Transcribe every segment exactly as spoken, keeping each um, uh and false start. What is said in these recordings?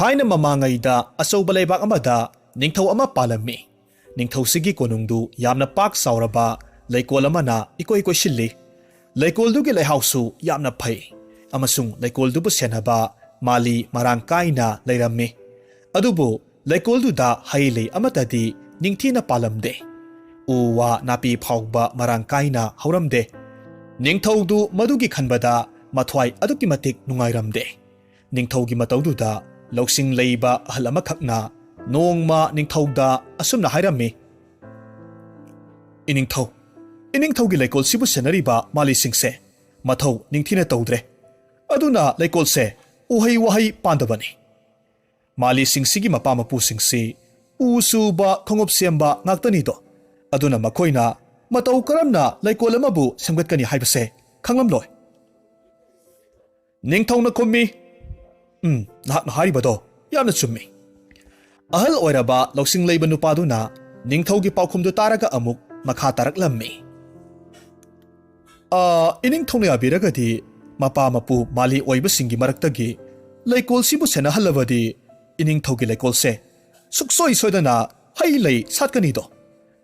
ꯊꯥꯏꯅ ꯃꯃꯥꯡꯉꯩꯗ ꯑꯆꯧꯕ ꯂꯩꯕꯥꯛ ꯑꯃꯗ ꯅꯤꯡꯊꯧ ꯑꯃ ꯄꯥꯜꯂꯝꯃꯤ꯫ ꯅꯤꯡꯊꯧꯁꯤꯒꯤ ꯀꯣꯅꯨꯡꯗꯨ ꯌꯥꯝꯅ ꯄꯥꯛ ꯆꯥꯎꯔꯕ ꯂꯩꯀꯣꯜ ꯑꯃꯅ ꯏꯀꯣꯏ ꯀꯣꯏꯁꯤꯜꯂꯤ꯫ ꯂꯩꯀꯣꯜꯗꯨꯒꯤ ꯂꯩꯍꯥꯎꯁꯨ ꯌꯥꯝꯅ ꯐꯩ ꯑꯃꯁꯨꯡ ꯂꯩꯀꯣꯜꯗꯨꯕꯨ ꯁꯦꯟꯅꯕ ꯃꯥꯂꯤ ꯃꯔꯥꯡ ꯀꯥꯏꯅ ꯂꯩꯔꯝꯃꯤ꯫ ꯑꯗꯨꯕꯨ ꯂꯩꯀꯣꯜꯗꯨꯗ ꯍꯩ ꯂꯩ ꯑꯃꯠꯇꯗꯤ ꯅꯤꯡꯊꯤꯅ ꯄꯥꯜꯂꯝꯗꯦ꯫ ꯎ ꯋꯥ ꯅꯥꯄꯤ ꯐꯥꯎꯕ ꯃꯔꯥꯡ ꯀꯥꯏꯅ ꯍꯧꯔꯝꯗꯦ꯫ ꯅꯤꯡꯊꯧꯗꯨ ꯃꯗꯨꯒꯤ ꯈꯟꯕꯗ ꯃꯊ꯭ꯋꯥꯏ ꯑꯗꯨꯛꯀꯤ ꯃꯇꯤꯛ ꯅꯨꯡꯉꯥꯏꯔꯝꯗꯦ꯫ ꯅꯤꯡꯊꯧꯒꯤ ꯃꯇꯧꯗꯨꯗ ꯂꯧꯁꯤꯡ ꯂꯩꯕ ꯑꯍꯜ ꯑꯃꯈꯛꯅ ꯅꯣꯡꯃ ꯅꯤꯡꯊꯧꯗ ꯑꯁꯨꯝꯅ ꯍꯥꯏꯔꯝꯃꯤ, "ꯏꯅꯤꯡꯊꯧ, ꯏꯅꯤꯡꯊꯧꯒꯤ ꯂꯩꯀꯣꯜꯁꯤꯕꯨ ꯁꯦꯟꯅꯔꯤꯕ ꯃꯥꯂꯤꯁꯤꯡꯁꯦ ꯃꯊꯧ ꯅꯤꯡꯊꯤꯅ ꯇꯧꯗ꯭ꯔꯦ꯫ ꯑꯗꯨꯅ ꯂꯩꯀꯣꯜꯁꯦ ꯎꯍꯩ ꯋꯥꯍꯩ ꯄꯥꯟꯗꯕꯅꯤ꯫ ꯃꯥꯂꯤꯁꯤꯡꯁꯤꯒꯤ ꯃꯄꯥ ꯃꯄꯨꯁꯤꯡꯁꯤ ꯎ ꯁꯨꯕ, ꯈꯣꯡꯎꯞ ꯁꯦꯝꯕ ꯉꯥꯛꯇꯅꯤꯗꯣ꯫ ꯑꯗꯨꯅ ꯃꯈꯣꯏꯅ ꯃꯇꯧ ꯀꯔꯝꯅ ꯂꯩꯀꯣꯜ ꯑꯃꯕꯨ ꯁꯦꯝꯒꯠꯀꯅꯤ ꯍꯥꯏꯕꯁꯦ ꯈꯪꯂꯝꯂꯣꯏ꯫" ꯅꯤꯡꯊꯧꯅ ꯈꯨꯝꯃꯤ, "ꯎꯝ, ꯅꯍꯥꯛꯅ ꯍꯥꯏꯔꯤꯕꯗꯣ ꯌꯥꯝꯅ ꯆꯨꯝꯃꯤ꯫" ꯑꯍꯜ ꯑꯣꯏꯔꯕ ꯂꯧꯁꯤꯡ ꯂꯩꯕ ꯅꯨꯄꯥꯗꯨꯅ ꯅꯤꯡꯊꯧꯒꯤ ꯄꯥꯎꯈꯨꯝꯗꯨ ꯇꯥꯔꯒ ꯑꯃꯨꯛ ꯃꯈꯥ ꯇꯥꯔꯛꯂꯝꯃꯤ꯫ "ꯑ, ꯏꯅꯤꯡꯊꯧꯅ ꯌꯥꯕꯤꯔꯒꯗꯤ ꯃꯄꯥ ꯃꯄꯨ ꯃꯥꯂꯤ ꯑꯣꯏꯕꯁꯤꯡꯒꯤ ꯃꯔꯛꯇꯒꯤ ꯂꯩꯀꯣꯜꯁꯤꯕꯨ ꯁꯦꯟꯅꯍꯜꯂꯕꯗꯤ ꯏꯅꯤꯡꯊꯧꯒꯤ ꯂꯩꯀꯣꯜꯁꯦ ꯁꯨꯛꯁꯣꯏ ꯁꯣꯏꯗꯅ ꯍꯩ ꯂꯩ ꯁꯥꯠꯀꯅꯤꯗꯣ꯫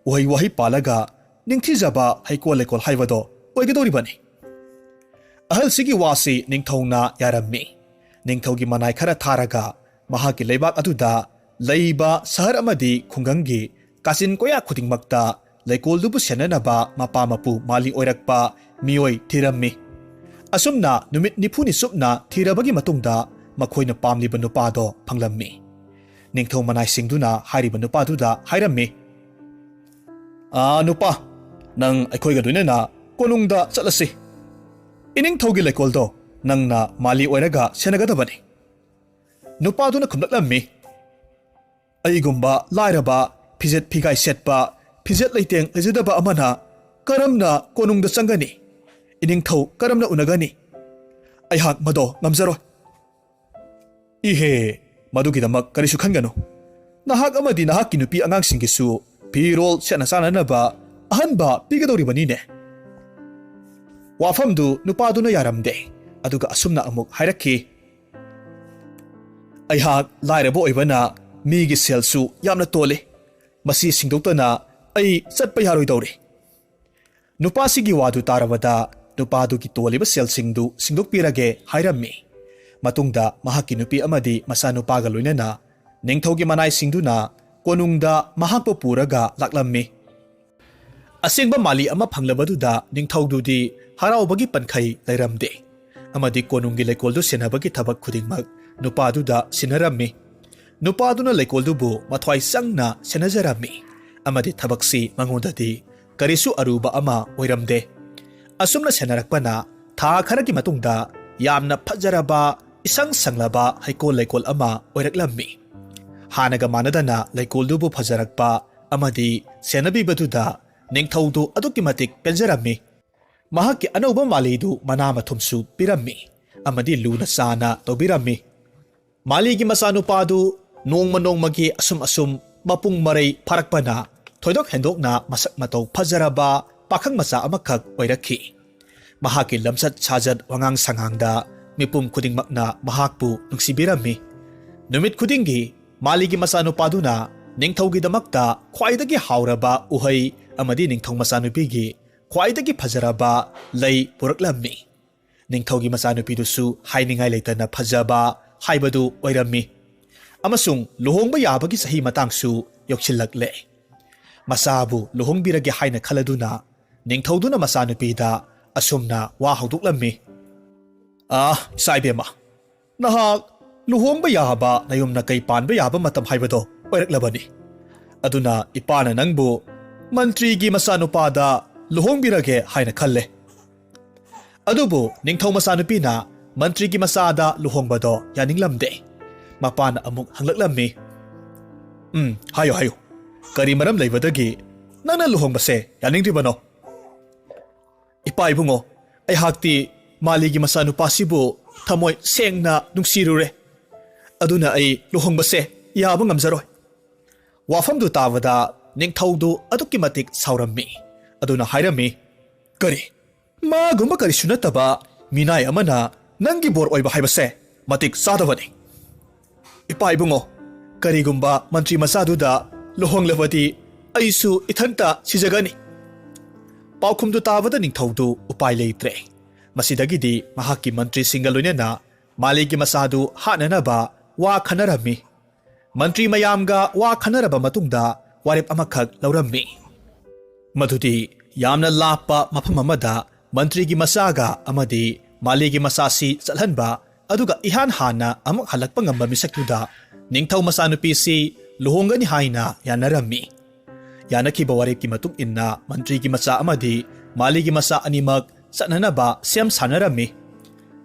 ꯎꯍꯩ ꯋꯥꯍꯩ ꯄꯥꯜꯂꯒ ꯅꯤꯡꯊꯤꯖꯕ ꯍꯩꯀꯣꯜ ꯂꯩꯀꯣꯜ ꯍꯥꯏꯕꯗꯣ ꯑꯣꯏꯒꯗꯧꯔꯤꯕꯅꯤ꯫" ꯑꯍꯜꯁꯤꯒꯤ ꯋꯥꯁꯤ ꯅꯤꯡꯊꯧꯅ ꯌꯥꯔꯝꯃꯤ꯫ ꯅꯤꯡꯊꯧꯒꯤ ꯃꯅꯥꯏ ꯈꯔ ꯊꯥꯔꯒ ꯃꯍꯥꯛꯀꯤ ꯂꯩꯕꯥꯛ ꯑꯗꯨꯗ ꯂꯩꯕ ꯁꯍꯔ ꯑꯃꯗꯤ ꯈꯨꯡꯒꯪꯒꯤ ꯀꯥꯆꯤꯟ ꯀꯣꯌꯥ ꯈꯨꯗꯤꯡꯃꯛꯇ ꯂꯩꯀꯣꯜꯗꯨꯕꯨ ꯁꯦꯟꯅꯅꯕ ꯃꯄꯥ ꯃꯄꯨ ꯃꯥꯂꯤ ꯑꯣꯏꯔꯛꯄ ꯃꯤꯑꯣꯏ ꯊꯤꯔꯝꯃꯤ꯫ ꯑꯁꯨꯝꯅ ꯅꯨꯃꯤꯠ ꯅꯤꯐꯨꯅꯤ ꯆꯨꯞꯅ ꯊꯤꯔꯕꯒꯤ ꯃꯇꯨꯡꯗ ꯃꯈꯣꯏꯅ ꯄꯥꯝꯂꯤꯕ ꯅꯨꯄꯥꯗꯣ ꯐꯪꯂꯝꯃꯤ꯫ ꯅꯤꯡꯊꯧ ꯃꯅꯥꯏꯁꯤꯡꯗꯨꯅ ꯍꯥꯏꯔꯤꯕ ꯅꯨꯄꯥꯗꯨꯗ ꯍꯥꯏꯔꯝꯃꯤ, "ꯑꯥ, ꯅꯨꯄꯥ, ꯅꯪ ꯑꯩꯈꯣꯏꯒ ꯂꯣꯏꯅꯅ ꯀꯣꯅꯨꯡꯗ ꯆꯠꯂꯁꯤ꯫ ꯏꯅꯤꯡꯊꯧꯒꯤ ꯂꯩꯀꯣꯜꯗꯣ ꯅꯪꯅ ꯃꯥꯂꯤ ꯑꯣꯏꯔꯒ ꯁꯦꯟꯅꯒꯗꯕꯅꯤ꯫" ꯅꯨꯄꯥꯗꯨꯅ ꯈꯨꯝꯂꯛꯂꯝꯃꯤ, "ꯑꯩꯒꯨꯝꯕ ꯂꯥꯏꯔꯕ, ꯐꯤꯖꯦꯠ ꯐꯤꯒꯥꯏ ꯁꯦꯠꯄ, ꯐꯤꯖꯦꯠ ꯂꯩꯇꯦꯡ ꯂꯩꯖꯗꯕ ꯑꯃꯅ ꯀꯔꯝꯅ ꯀꯣꯅꯨꯡꯗ ꯆꯪꯒꯅꯤ? ꯏꯅꯤꯡꯊꯧ ꯀꯔꯝꯅ ꯎꯅꯒꯅꯤ? ꯑꯩꯍꯥꯛ ꯃꯗꯣ ꯉꯝꯖꯔꯣꯏ꯫" "ꯏꯍꯦ, ꯃꯗꯨꯒꯤꯗꯃꯛ ꯀꯔꯤꯁꯨ ꯈꯟꯒꯅꯨ꯫ ꯅꯍꯥꯛ ꯑꯃꯗꯤ ꯅꯍꯥꯛꯀꯤ ꯅꯨꯄꯤ ꯑꯉꯥꯡꯁꯤꯡꯒꯤꯁꯨ ꯐꯤꯔꯣꯜ ꯁꯦꯠꯅ ꯆꯥꯅꯅꯕ ꯑꯍꯟꯕ ꯄꯤꯒꯗꯧꯔꯤꯕꯅꯤꯅꯦ꯫" ꯋꯥꯐꯝꯗꯨ ꯅꯨꯄꯥꯗꯨꯅ ꯌꯥꯔꯝꯗꯦ꯫ ꯑꯗꯨꯒ ꯑꯁꯨꯝꯅ ꯑꯃꯨꯛ ꯍꯥꯏꯔꯛꯈꯤ, "ꯑꯩꯍꯥꯛ ꯂꯥꯏꯔꯕ ꯑꯣꯏꯕꯅ ꯃꯤꯒꯤ ꯁꯦꯜꯁꯨ ꯌꯥꯝꯅ ꯇꯣꯜꯂꯤ꯫ ꯃꯁꯤ ꯁꯤꯡꯗꯣꯛꯇꯅ ꯑꯩ ꯆꯠꯄ ꯌꯥꯔꯣꯏꯗꯧꯔꯤ꯫" ꯅꯨꯄꯥꯁꯤꯒꯤ ꯋꯥꯗꯨ ꯇꯥꯔꯕꯗ ꯅꯨꯄꯥꯗꯨꯒꯤ ꯇꯣꯜꯂꯤꯕ ꯁꯦꯜꯁꯤꯡꯗꯨ ꯁꯤꯡꯗꯣꯛꯄꯤꯔꯒꯦ ꯍꯥꯏꯔꯝꯃꯤ꯫ ꯃꯇꯨꯡꯗ ꯃꯍꯥꯛꯀꯤ ꯅꯨꯄꯤ ꯑꯃꯗꯤ ꯃꯆꯥꯅꯨꯄꯥꯒ ꯂꯣꯏꯅꯅ ꯅꯤꯡꯊꯧꯒꯤ ꯃꯅꯥꯏꯁꯤꯡꯗꯨꯅ ꯀꯣꯅꯨꯡꯗ ꯃꯍꯥꯛꯄꯨ ꯄꯨꯔꯒ ꯂꯥꯛꯂꯝꯃꯤ꯫ ꯑꯁꯦꯡꯕ ꯃꯥꯂꯤ ꯑꯃ ꯐꯪꯂꯕꯗꯨꯗ ꯅꯤꯡꯊꯧꯗꯨꯗꯤ ꯍꯔꯥꯎꯕꯒꯤ ꯄꯟꯈꯩ ꯂꯩꯔꯝꯗꯦ, ꯑꯃꯗꯤ ꯀꯣꯅꯨꯡꯒꯤ ꯂꯩꯀꯣꯜꯗꯨ ꯁꯦꯟꯅꯕꯒꯤ ꯊꯕꯛ ꯈꯨꯗꯤꯡꯃꯛ ꯅꯨꯄꯥꯗꯨꯗ ꯁꯤꯟꯅꯔꯝꯃꯤ꯫ ꯅꯨꯄꯥꯗꯨꯅ ꯂꯩꯀꯣꯜꯗꯨꯕꯨ ꯃꯊ꯭ꯋꯥꯏ ꯆꯪꯅ ꯁꯦꯟꯅꯖꯔꯝꯃꯤ, ꯑꯃꯗꯤ ꯊꯕꯛꯁꯤ ꯃꯉꯣꯟꯗꯗꯤ ꯀꯔꯤꯁꯨ ꯑꯔꯨꯕ ꯑꯃ ꯑꯣꯏꯔꯝꯗꯦ꯫ ꯑꯁꯨꯝꯅ ꯁꯦꯟꯅꯔꯛꯄꯅ ꯊꯥ ꯈꯔꯒꯤ ꯃꯇꯨꯡꯗ ꯌꯥꯝꯅ ꯐꯖꯔꯕ, ꯏꯁꯪ ꯁꯪꯂꯕ ꯍꯩꯀꯣꯜ ꯂꯩꯀꯣꯜ ꯑꯃ ꯑꯣꯏꯔꯛꯂꯝꯃꯤ꯫ ꯍꯥꯟꯅꯒ ꯃꯥꯟꯅꯗꯅ ꯂꯩꯀꯣꯜꯗꯨꯕꯨ ꯐꯖꯔꯛꯄ ꯑꯃꯗꯤ ꯁꯦꯟꯅꯕꯤꯕꯗꯨꯗ ꯅꯤꯡꯊꯧꯗꯨ ꯑꯗꯨꯛꯀꯤ ꯃꯇꯤꯛ ꯄꯦꯟꯖꯔꯝꯃꯤ꯫ ꯃꯍꯥꯛꯀꯤ ꯑꯅꯧꯕ ꯃꯥꯂꯤꯗꯨ ꯃꯅꯥ ꯃꯊꯨꯝꯁꯨ ꯄꯤꯔꯝꯃꯤ ꯑꯃꯗꯤ ꯂꯨꯅ ꯆꯥꯅ ꯇꯧꯕꯤꯔꯝꯃꯤ꯫ ꯃꯥꯂꯤꯒꯤ ꯃꯆꯥꯅꯨꯄꯥꯗꯨ ꯅꯣꯡꯃ ꯅꯣꯡꯃꯒꯤ ꯑꯁꯨꯝ ꯑꯁꯨꯝ ꯃꯄꯨꯡ ꯃꯔꯩ ꯐꯥꯔꯛꯄꯅ ꯊꯣꯏꯗꯣꯛ ꯍꯦꯟꯗꯣꯛꯅ ꯃꯁꯛ ꯃꯇꯧ ꯐꯖꯔꯕ ꯄꯥꯈꯪ ꯃꯆꯥ ꯑꯃꯈꯛ ꯑꯣꯏꯔꯛꯈꯤ꯫ ꯃꯍꯥꯛꯀꯤ ꯂꯝꯆꯠ ꯁꯥꯖꯠ, ꯋꯥꯉꯥꯡ ꯁꯉꯥꯡꯗ ꯃꯤꯄꯨꯝ ꯈꯨꯗꯤꯡꯃꯛꯅ ꯃꯍꯥꯛꯄꯨ ꯅꯨꯡꯁꯤꯕꯤꯔꯝꯃꯤ꯫ ꯅꯨꯃꯤꯠ ꯈꯨꯗꯤꯡꯒꯤ ꯃꯥꯂꯤꯒꯤ ꯃꯆꯥꯅꯨꯄꯥꯗꯨꯅ ꯅꯤꯡꯊꯧꯒꯤꯗꯃꯛꯇ ꯈ꯭ꯋꯥꯏꯗꯒꯤ ꯍꯥꯎꯔꯕ ꯎꯍꯩ ꯑꯃꯗꯤ ꯅꯤꯡꯊꯧ ꯃꯆꯥꯅꯨꯄꯤꯒꯤ ꯈ꯭ꯋꯥꯏꯗꯒꯤ ꯐꯖꯔꯕ ꯂꯩ ꯄꯨꯔꯛꯂꯝꯃꯤ꯫ ꯅꯤꯡꯊꯧꯒꯤ ꯃꯆꯥꯅꯨꯄꯤꯗꯨꯁꯨ ꯍꯥꯏꯅꯤꯡꯉꯥꯏ ꯂꯩꯇꯅ ꯐꯖꯕ ꯍꯥꯏꯕꯗꯨ ꯑꯣꯏꯔꯝꯃꯤ, ꯑꯃꯁꯨꯡ ꯂꯨꯍꯣꯡꯕ ꯌꯥꯕꯒꯤ ꯆꯍꯤ ꯃꯇꯥꯡꯁꯨ ꯌꯧꯁꯤꯜꯂꯛꯂꯦ꯫ ꯃꯆꯥꯕꯨ ꯂꯨꯍꯣꯡꯕꯤꯔꯒꯦ ꯍꯥꯏꯅ ꯈꯜꯂꯗꯨꯅ ꯅꯤꯡꯊꯧꯗꯨꯅ ꯃꯆꯥꯅꯨꯄꯤꯗ ꯑꯁꯨꯝꯅ ꯋꯥ ꯍꯧꯗꯣꯛꯂꯝꯃꯤ꯫ "ꯑꯥ, ꯏꯆꯥ ꯏꯕꯦꯝꯃ, ꯅꯍꯥꯛ ꯂꯨꯍꯣꯡꯕ ꯌꯥꯕ, ꯅꯌꯨꯝ ꯅꯀꯩ ꯄꯥꯟꯕ ꯌꯥꯕ ꯃꯇꯝ ꯍꯥꯏꯕꯗꯣ ꯑꯣꯏꯔꯛꯂꯕꯅꯤ꯫ ꯑꯗꯨꯅ ꯏꯄꯥꯅ ꯅꯪꯕꯨ ꯃꯟꯇ꯭ꯔꯤꯒꯤ ꯃꯆꯥꯅꯨꯄꯥꯗ ꯂꯨꯍꯣꯡꯕꯤꯔꯒꯦ ꯍꯥꯏꯅ ꯈꯜꯂꯦ꯫" ꯑꯗꯨꯕꯨ ꯅꯤꯡꯊꯧ ꯃꯆꯥꯅꯨꯄꯤꯅ ꯃꯟꯇ꯭ꯔꯤꯒꯤ ꯃꯆꯥꯗ ꯂꯨꯍꯣꯡꯕꯗꯣ ꯌꯥꯅꯤꯡꯂꯝꯗꯦ꯫ ꯃꯄꯥꯅ ꯑꯃꯨꯛ ꯍꯪꯂꯛꯂꯝꯃꯤ, "ꯎꯝ, ꯍꯥꯏꯌꯨ, ꯍꯥꯏꯌꯨ꯫ ꯀꯔꯤ ꯃꯔꯝ ꯂꯩꯕꯗꯒꯤ ꯅꯪꯅ ꯂꯨꯍꯣꯡꯕꯁꯦ ꯌꯥꯅꯤꯡꯗ꯭ꯔꯤꯕꯅꯣ?" "ꯏꯄꯥ ꯏꯕꯨꯡꯉꯣ, ꯑꯩꯍꯥꯛꯇꯤ ꯃꯥꯂꯤꯒꯤ ꯃꯆꯥꯅꯨꯄꯥꯁꯤꯕꯨ ꯊꯃꯣꯏ ꯁꯦꯡꯅ ꯅꯨꯡꯁꯤꯔꯨꯔꯦ꯫ ꯑꯗꯨꯅ ꯑꯩ ꯂꯨꯍꯣꯡꯕꯁꯦ ꯌꯥꯕ ꯉꯝꯖꯔꯣꯏ꯫" ꯋꯥꯐꯝꯗꯨ ꯇꯥꯕꯗ ꯅꯤꯡꯊꯧꯗꯨ ꯑꯗꯨꯛꯀꯤ ꯃꯇꯤꯛ ꯁꯥꯎꯔꯝꯃꯤ꯫ ꯑꯗꯨꯅ ꯍꯥꯏꯔꯝꯃꯤ, "ꯀꯔꯤ? ꯃꯥꯒꯨꯝꯕ ꯀꯔꯤꯁꯨ ꯅꯠꯇꯕ ꯃꯤꯅꯥꯏ ꯑꯃꯅ ꯅꯪꯒꯤ ꯕꯣꯔ ꯑꯣꯏꯕ ꯍꯥꯏꯕꯁꯦ ꯃꯇꯤꯛ ꯆꯥꯗꯕꯅꯤ꯫" "ꯏꯄꯥ ꯏꯕꯨꯡꯉꯣ, ꯀꯔꯤꯒꯨꯝꯕ ꯃꯟꯇ꯭ꯔꯤ ꯃꯆꯥꯗꯨꯗ ꯂꯨꯍꯣꯡꯂꯕꯗꯤ ꯑꯩꯁꯨ ꯏꯊꯟꯇ ꯁꯤꯖꯒꯅꯤ꯫" ꯄꯥꯎꯈꯨꯝꯗꯨ ꯇꯥꯕꯗ ꯅꯤꯡꯊꯧꯗꯨ ꯎꯄꯥꯏ ꯂꯩꯇ꯭ꯔꯦ꯫ ꯃꯁꯤꯗꯒꯤꯗꯤ ꯃꯍꯥꯛꯀꯤ ꯃꯟꯇ꯭ꯔꯤꯁꯤꯡꯒ ꯂꯣꯏꯅꯅ ꯃꯥꯂꯤꯒꯤ ꯃꯆꯥꯗꯨ ꯍꯥꯠꯅꯅꯕ ꯋꯥ ꯈꯟꯅꯔꯝꯃꯤ꯫ ꯃꯟꯇ꯭ꯔꯤ ꯃꯌꯥꯝꯒ ꯋꯥ ꯈꯟꯅꯔꯕ ꯃꯇꯨꯡꯗ ꯋꯥꯔꯦꯞ ꯑꯃꯈꯛ ꯂꯧꯔꯝꯃꯤ꯫ ꯃꯗꯨꯗꯤ ꯌꯥꯝꯅ ꯂꯥꯞꯄ ꯃꯐꯝ ꯑꯃꯗ ꯃꯟꯇ꯭ꯔꯤꯒꯤ ꯃꯆꯥꯒ ꯑꯃꯗꯤ ꯃꯥꯂꯤꯒꯤ ꯃꯆꯥꯁꯤ ꯆꯠꯍꯟꯕ, ꯑꯗꯨꯒ ꯏꯍꯥꯟ ꯍꯥꯟꯅ ꯑꯃꯨꯛ ꯍꯜꯂꯛꯄ ꯉꯝꯕ ꯃꯤꯁꯛꯇꯨꯗ ꯅꯤꯡꯊꯧ ꯃꯆꯥꯅꯨꯄꯤꯁꯤ ꯂꯨꯍꯣꯡꯒꯅꯤ ꯍꯥꯏꯅ ꯌꯥꯅꯔꯝꯃꯤ꯫ ꯌꯥꯅꯈꯤꯕ ꯋꯥꯔꯦꯞꯀꯤ ꯃꯇꯨꯡ ꯏꯟꯅ ꯃꯟꯇ꯭ꯔꯤꯒꯤ ꯃꯆꯥ ꯑꯃꯗꯤ ꯃꯥꯂꯤꯒꯤ ꯃꯆꯥ ꯑꯅꯤꯃꯛ ꯆꯠꯅꯅꯕ ꯁꯦꯝ ꯁꯥꯅꯔꯝꯃꯤ꯫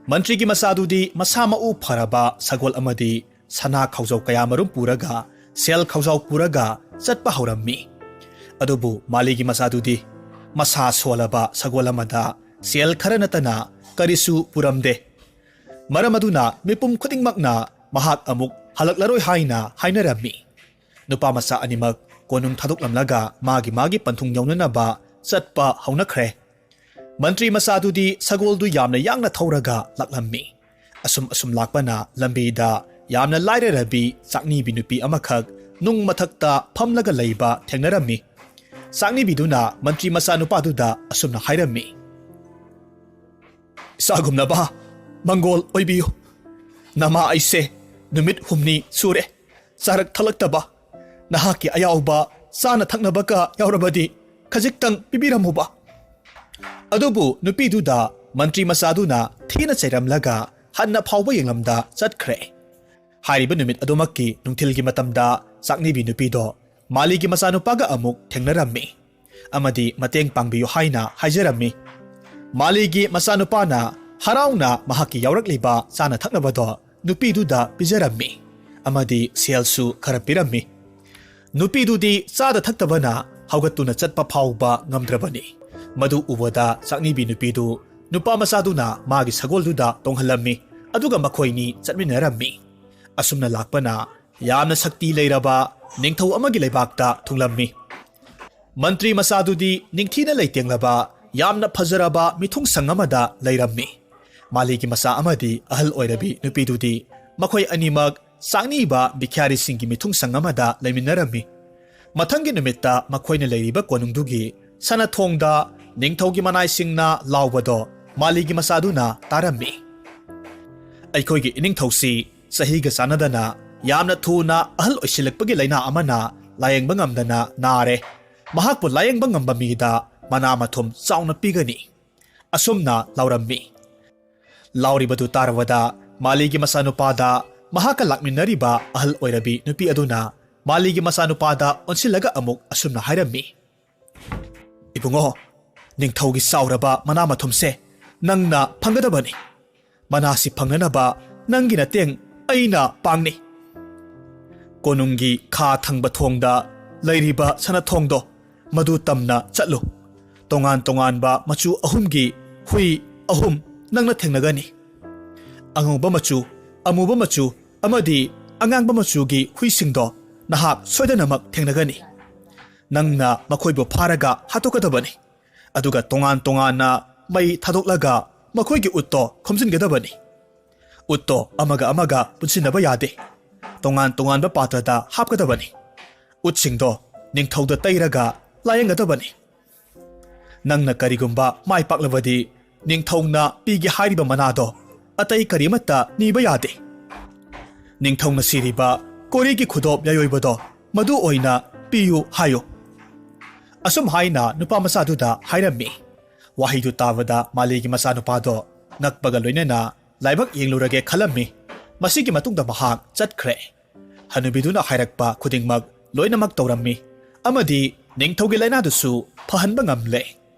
ꯃꯟꯇ꯭ꯔꯤꯒꯤ ꯃꯆꯥꯗꯨꯗꯤ ꯃꯁꯥ ꯃꯎ ꯐꯔꯕ ꯁꯒꯣꯜ ꯑꯃꯗꯤ ꯁꯅꯥ ꯈꯥꯎꯖꯥꯎ ꯀꯌꯥꯃꯔꯨꯝ ꯄꯨꯔꯒ, ꯁꯦꯜ ꯈꯥꯎꯖꯥꯎ ꯄꯨꯔꯒ ꯆꯠꯄ ꯍꯧꯔꯝꯃꯤ꯫ ꯑꯗꯨꯕꯨ ꯃꯥꯂꯤꯒꯤ ꯃꯆꯥꯗꯨꯗꯤ ꯃꯁꯥ ꯁꯣꯜꯂꯕ ꯁꯒꯣꯜ ꯑꯃꯗ ꯁꯦꯜ ꯈꯔ ꯅꯠꯇꯅ ꯀꯔꯤꯁꯨ ꯄꯨꯔꯝꯗꯦ꯫ ꯃꯔꯝ ꯑꯗꯨꯅ ꯃꯤꯄꯨꯝ ꯈꯨꯗꯤꯡꯃꯛꯅ ꯃꯍꯥꯛ ꯑꯃꯨꯛ ꯍꯜꯂꯛꯂꯔꯣꯏ ꯍꯥꯏꯅ ꯍꯥꯏꯅꯔꯝꯃꯤ꯫ ꯅꯨꯄꯥ ꯃꯆꯥ ꯑꯅꯤꯃꯛ ꯀꯣꯅꯨꯡ ꯊꯥꯗꯣꯛꯂꯝꯂꯒ ꯃꯥꯒꯤ ꯃꯥꯒꯤ ꯄꯟꯊꯨꯡ ꯌꯧꯅꯅꯕ ꯆꯠꯄ ꯍꯧꯅꯈ꯭ꯔꯦ꯫ ꯃꯟꯇ꯭ꯔꯤ ꯃꯆꯥꯗꯨꯗꯤ ꯁꯒꯣꯜꯗꯨ ꯌꯥꯝꯅ ꯌꯥꯡꯅ ꯊꯧꯔꯒ ꯂꯥꯛꯂꯝꯃꯤ꯫ ꯑꯁꯨꯝ ꯑꯁꯨꯝ ꯂꯥꯛꯄꯅ ꯂꯝꯕꯤꯗ ꯌꯥꯝꯅ ꯂꯥꯏꯔꯔꯕꯤ ꯆꯥꯛꯅꯤꯕꯤ ꯅꯨꯄꯤ ꯑꯃꯈꯛ ꯅꯨꯡ ꯃꯊꯛꯇ ꯐꯝꯂꯒ ꯂꯩꯕ ꯊꯦꯡꯅꯔꯝꯃꯤ꯫ ꯆꯥꯛꯅꯤꯕꯤꯗꯨꯅ ꯃꯟꯇ꯭ꯔꯤ ꯃꯆꯥ ꯅꯨꯄꯥꯗꯨꯗ ꯑꯁꯨꯝꯅ ꯍꯥꯏꯔꯝꯃꯤ, "ꯏꯁꯥꯒꯨꯝꯂꯕ ꯃꯪꯒꯣꯜ ꯑꯣꯏꯕꯤꯌꯨ꯫ ꯅꯃꯥ ꯑꯩꯁꯦ ꯅꯨꯃꯤꯠ ꯍꯨꯝꯅꯤ ꯁꯨꯔꯦ ꯆꯥꯔꯛ ꯊꯛꯂꯛꯇꯕ꯫ ꯅꯍꯥꯛꯀꯤ ꯑꯌꯥꯎꯕ ꯆꯥꯅ ꯊꯛꯅꯕꯒ ꯌꯥꯎꯔꯕꯗꯤ ꯈꯖꯤꯛꯇꯪ ꯄꯤꯕꯤꯔꯝꯃꯨꯕ꯫" ꯑꯗꯨꯕꯨ ꯅꯨꯄꯤꯗꯨꯗ ꯃꯟꯇ꯭ꯔꯤ ꯃꯆꯥꯗꯨꯅ ꯊꯤꯅ ꯆꯩꯔꯝꯂꯒ ꯍꯟꯅ ꯐꯥꯎꯕ ꯌꯦꯡꯂꯝꯗ ꯆꯠꯈ꯭ꯔꯦ꯫ ꯍꯥꯏꯔꯤꯕ ꯅꯨꯃꯤꯠ ꯑꯗꯨꯃꯛꯀꯤ ꯅꯨꯡꯊꯤꯜꯒꯤ ꯃꯇꯝꯗ ꯆꯥꯛꯅꯤꯕꯤ ꯅꯨꯄꯤꯗꯣ ꯃꯥꯂꯤꯒꯤ ꯃꯆꯥꯅꯨꯄꯥꯒ ꯑꯃꯨꯛ ꯊꯦꯡꯅꯔꯝꯃꯤ ꯑꯃꯗꯤ ꯃꯇꯦꯡ ꯄꯥꯡꯕꯤꯌꯨ ꯍꯥꯏꯅ ꯍꯥꯏꯖꯔꯝꯃꯤ꯫ ꯃꯥꯂꯤꯒꯤ ꯃꯆꯥꯅꯨꯄꯥꯅ ꯍꯔꯥꯎꯅ ꯃꯍꯥꯛꯀꯤ ꯌꯥꯎꯔꯛꯂꯤꯕ ꯆꯥꯅ ꯊꯛꯅꯕꯗꯣ ꯅꯨꯄꯤꯗꯨꯗ ꯄꯤꯖꯔꯝꯃꯤ ꯑꯃꯗꯤ ꯁꯦꯜꯁꯨ ꯈꯔ ꯄꯤꯔꯝꯃꯤ꯫ ꯅꯨꯄꯤꯗꯨꯗꯤ ꯆꯥꯗ ꯊꯛꯇꯕꯅ ꯍꯧꯒꯠꯇꯨꯅ ꯆꯠꯄ ꯐꯥꯎꯕ ꯉꯝꯗ꯭ꯔꯕꯅꯤ꯫ ꯃꯗꯨ ꯎꯕꯗ ꯆꯥꯛꯅꯤꯕꯤ ꯅꯨꯄꯤꯗꯨ ꯅꯨꯄꯥ ꯃꯆꯥꯗꯨꯅ ꯃꯥꯒꯤ ꯁꯒꯣꯜꯗꯨꯗ ꯇꯣꯡꯍꯜꯂꯝꯃꯤ, ꯑꯗꯨꯒ ꯃꯈꯣꯏꯅꯤ ꯆꯠꯃꯤꯟꯅꯔꯝꯃꯤ꯫ ꯑꯁꯨꯝꯅ ꯂꯥꯛꯄꯅ ꯌꯥꯝꯅ ꯁꯛꯇꯤ ꯂꯩꯔꯕ ꯅꯤꯡꯊꯧ ꯑꯃꯒꯤ ꯂꯩꯕꯥꯛꯇ ꯊꯨꯡꯂꯝꯃꯤ꯫ ꯃꯟꯇ꯭ꯔꯤ ꯃꯆꯥꯗꯨꯗꯤ ꯅꯤꯡꯊꯤꯅ ꯂꯩꯇꯦꯡꯂꯕ ꯌꯥꯝꯅ ꯐꯖꯔꯕ ꯃꯤꯊꯨꯡꯁꯪ ꯑꯃꯗ ꯂꯩꯔꯝꯃꯤ꯫ ꯃꯥꯂꯤꯒꯤ ꯃꯆꯥ ꯑꯃꯗꯤ ꯑꯍꯜ ꯑꯣꯏꯔꯕꯤ ꯅꯨꯄꯤꯗꯨꯗꯤ ꯃꯈꯣꯏ ꯑꯅꯤꯃꯛ ꯆꯥꯛꯅꯤꯕ ꯕꯤꯈ꯭ꯌꯥꯔꯤꯁꯤꯡꯒꯤ ꯃꯤꯊꯨꯡꯁꯪ ꯑꯃꯗ ꯂꯩꯃꯤꯟꯅꯔꯝꯃꯤ꯫ ꯃꯊꯪꯒꯤ ꯅꯨꯃꯤꯠꯇ ꯃꯈꯣꯏꯅ ꯂꯩꯔꯤꯕ ꯀꯣꯅꯨꯡꯗꯨꯒꯤ ꯁꯅꯊꯣꯡꯗ ꯅꯤꯡꯊꯧꯒꯤ ꯃꯅꯥꯏꯁꯤꯡꯅ ꯂꯥꯎꯕꯗꯣ ꯃꯥꯂꯤꯒꯤ ꯃꯆꯥꯗꯨꯅ ꯇꯥꯔꯝꯃꯤ꯫ "ꯑꯩꯈꯣꯏꯒꯤ ꯏꯅꯤꯡꯊꯧꯁꯤ ꯆꯍꯤꯒ ꯆꯥꯟꯅꯗꯅ ꯌꯥꯝꯅ ꯊꯨꯅ ꯑꯍꯜ ꯑꯣꯏꯁꯤꯜꯂꯛꯄꯒꯤ ꯂꯥꯏꯅꯥ ꯑꯃꯅ ꯂꯥꯌꯦꯡꯕ ꯉꯝꯗꯅ ꯅꯥꯔꯦ꯫ ꯃꯍꯥꯛꯄꯨ ꯂꯥꯌꯦꯡꯕ ꯉꯝꯕ ꯃꯤꯗ ꯃꯅꯥ ꯃꯊꯨꯝ ꯆꯥꯎꯅ ꯄꯤꯒꯅꯤ," ꯑꯁꯨꯝꯅ ꯂꯥꯎꯔꯝꯃꯤ꯫ ꯂꯥꯎꯔꯤꯕꯗꯨ ꯇꯥꯔꯕꯗ ꯃꯥꯂꯤꯒꯤ ꯃꯆꯥꯅꯨꯄꯥꯗ ꯃꯍꯥꯛꯀ ꯂꯥꯛꯃꯤꯟꯅꯔꯤꯕ ꯑꯍꯜ ꯑꯣꯏꯔꯕꯤ ꯅꯨꯄꯤ ꯑꯗꯨꯅ ꯃꯥꯂꯤꯒꯤ ꯃꯆꯥꯅꯨꯄꯥꯗ ꯑꯣꯟꯁꯤꯜꯂꯒ ꯑꯃꯨꯛ ꯑꯁꯨꯝꯅ ꯍꯥꯏꯔꯝꯃꯤ, "ꯏꯕꯨꯡꯉꯣ, ꯅꯤꯡꯊꯧꯒꯤ ꯆꯥꯎꯔꯕ ꯃꯅꯥ ꯃꯊꯨꯝꯁꯦ ꯅꯪꯅ ꯐꯪꯒꯗꯕꯅꯤ꯫ ꯃꯅꯥꯁꯤ ꯐꯪꯅꯅꯕ ꯅꯪꯒꯤ ꯅꯇꯦꯡ ꯑꯩꯅ ꯄꯥꯡꯅꯤ꯫ ꯀꯣꯅꯨꯡꯒꯤ ꯈꯥ ꯊꯪꯕ ꯊꯣꯡꯗ ꯂꯩꯔꯤꯕ ꯁꯅꯊꯣꯡꯗꯣ, ꯃꯗꯨ ꯇꯝꯅ ꯆꯠꯂꯨ꯫ ꯇꯣꯉꯥꯟ ꯇꯣꯉꯥꯟꯕ ꯃꯆꯨ ꯑꯍꯨꯝꯒꯤ ꯍꯨꯏ ꯑꯍꯨꯝ ꯅꯪꯅ ꯊꯦꯡꯅꯒꯅꯤ꯫ ꯑꯉꯧꯕ ꯃꯆꯨ, ꯑꯃꯨꯕ ꯃꯆꯨ ꯑꯃꯗꯤ ꯑꯉꯥꯡꯕ ꯃꯆꯨꯒꯤ ꯍꯨꯏꯁꯤꯡꯗꯣ ꯅꯍꯥꯛ ꯁꯣꯏꯗꯅꯃꯛ ꯊꯦꯡꯅꯒꯅꯤ꯫ ꯅꯪꯅ ꯃꯈꯣꯏꯕꯨ ꯐꯥꯔꯒ ꯍꯥꯠꯇꯣꯛꯀꯗꯕꯅꯤ꯫ ꯑꯗꯨꯒ ꯇꯣꯉꯥꯟ ꯇꯣꯉꯥꯟꯅ ꯃꯩ ꯊꯥꯗꯣꯛꯂꯒ ꯃꯈꯣꯏꯒꯤ ꯎꯠꯇꯣ ꯈꯣꯝꯖꯤꯟꯒꯗꯕꯅꯤ꯫ ꯎꯠꯇꯣ ꯑꯃꯒ ꯑꯃꯒ ꯄꯨꯟꯁꯤꯟꯅꯕ ꯌꯥꯗꯦ꯫ ꯇꯣꯉꯥꯟ ꯇꯣꯉꯥꯟꯕ ꯄꯥꯇ꯭ꯔꯗ ꯍꯥꯞꯀꯗꯕꯅꯤ꯫ ꯎꯠꯁꯤꯡꯗꯣ ꯅꯤꯡꯊꯧꯗ ꯇꯩꯔꯒ ꯂꯥꯌꯦꯡꯒꯗꯕꯅꯤ꯫ ꯅꯪꯅ ꯀꯔꯤꯒꯨꯝꯕ ꯃꯥꯏ ꯄꯥꯛꯂꯕꯗꯤ ꯅꯤꯡꯊꯧꯅ ꯄꯤꯒꯦ ꯍꯥꯏꯔꯤꯕ ꯃꯅꯥꯗꯣ ꯑꯇꯩ ꯀꯔꯤꯃꯠꯇ ꯅꯤꯕ ꯌꯥꯗꯦ꯫ ꯅꯤꯡꯊꯧꯅ ꯁꯤꯔꯤꯕ ꯀꯣꯔꯤꯒꯤ ꯈꯨꯗꯣꯞ ꯌꯥꯏꯑꯣꯏꯕꯗꯣ ꯃꯗꯨ ꯑꯣꯏꯅ ꯄꯤꯌꯨ ꯍꯥꯏꯌꯨ," ꯑꯁꯨꯝ ꯍꯥꯏꯅ ꯅꯨꯄꯥ ꯃꯆꯥꯗꯨꯗ ꯍꯥꯏꯔꯝꯃꯤ꯫ ꯋꯥꯍꯩꯗꯨ ꯇꯥꯕꯗ ꯃꯥꯂꯤꯒꯤ ꯃꯆꯥꯅꯨꯄꯥꯗꯣ ꯉꯛꯄꯒ ꯂꯣꯏꯅꯅ ꯂꯥꯏꯕꯛ ꯌꯦꯡꯂꯨꯔꯒꯦ ꯈꯜꯂꯝꯃꯤ꯫ ꯃꯁꯤꯒꯤ ꯃꯇꯨꯡꯗ ꯃꯍꯥꯛ ꯆꯠꯈ꯭ꯔꯦ꯫ ꯍꯅꯨꯕꯤꯗꯨꯅ ꯍꯥꯏꯔꯛꯄ ꯈꯨꯗꯤꯡꯃꯛ ꯂꯣꯏꯅꯃꯛ ꯇꯧꯔꯝꯃꯤ ꯑꯃꯗꯤ ꯅꯤꯡꯊꯧꯒꯤ ꯂꯥꯏꯅꯥꯗꯨꯁꯨ ꯐꯍꯟꯕ ꯉꯝꯂꯦ꯫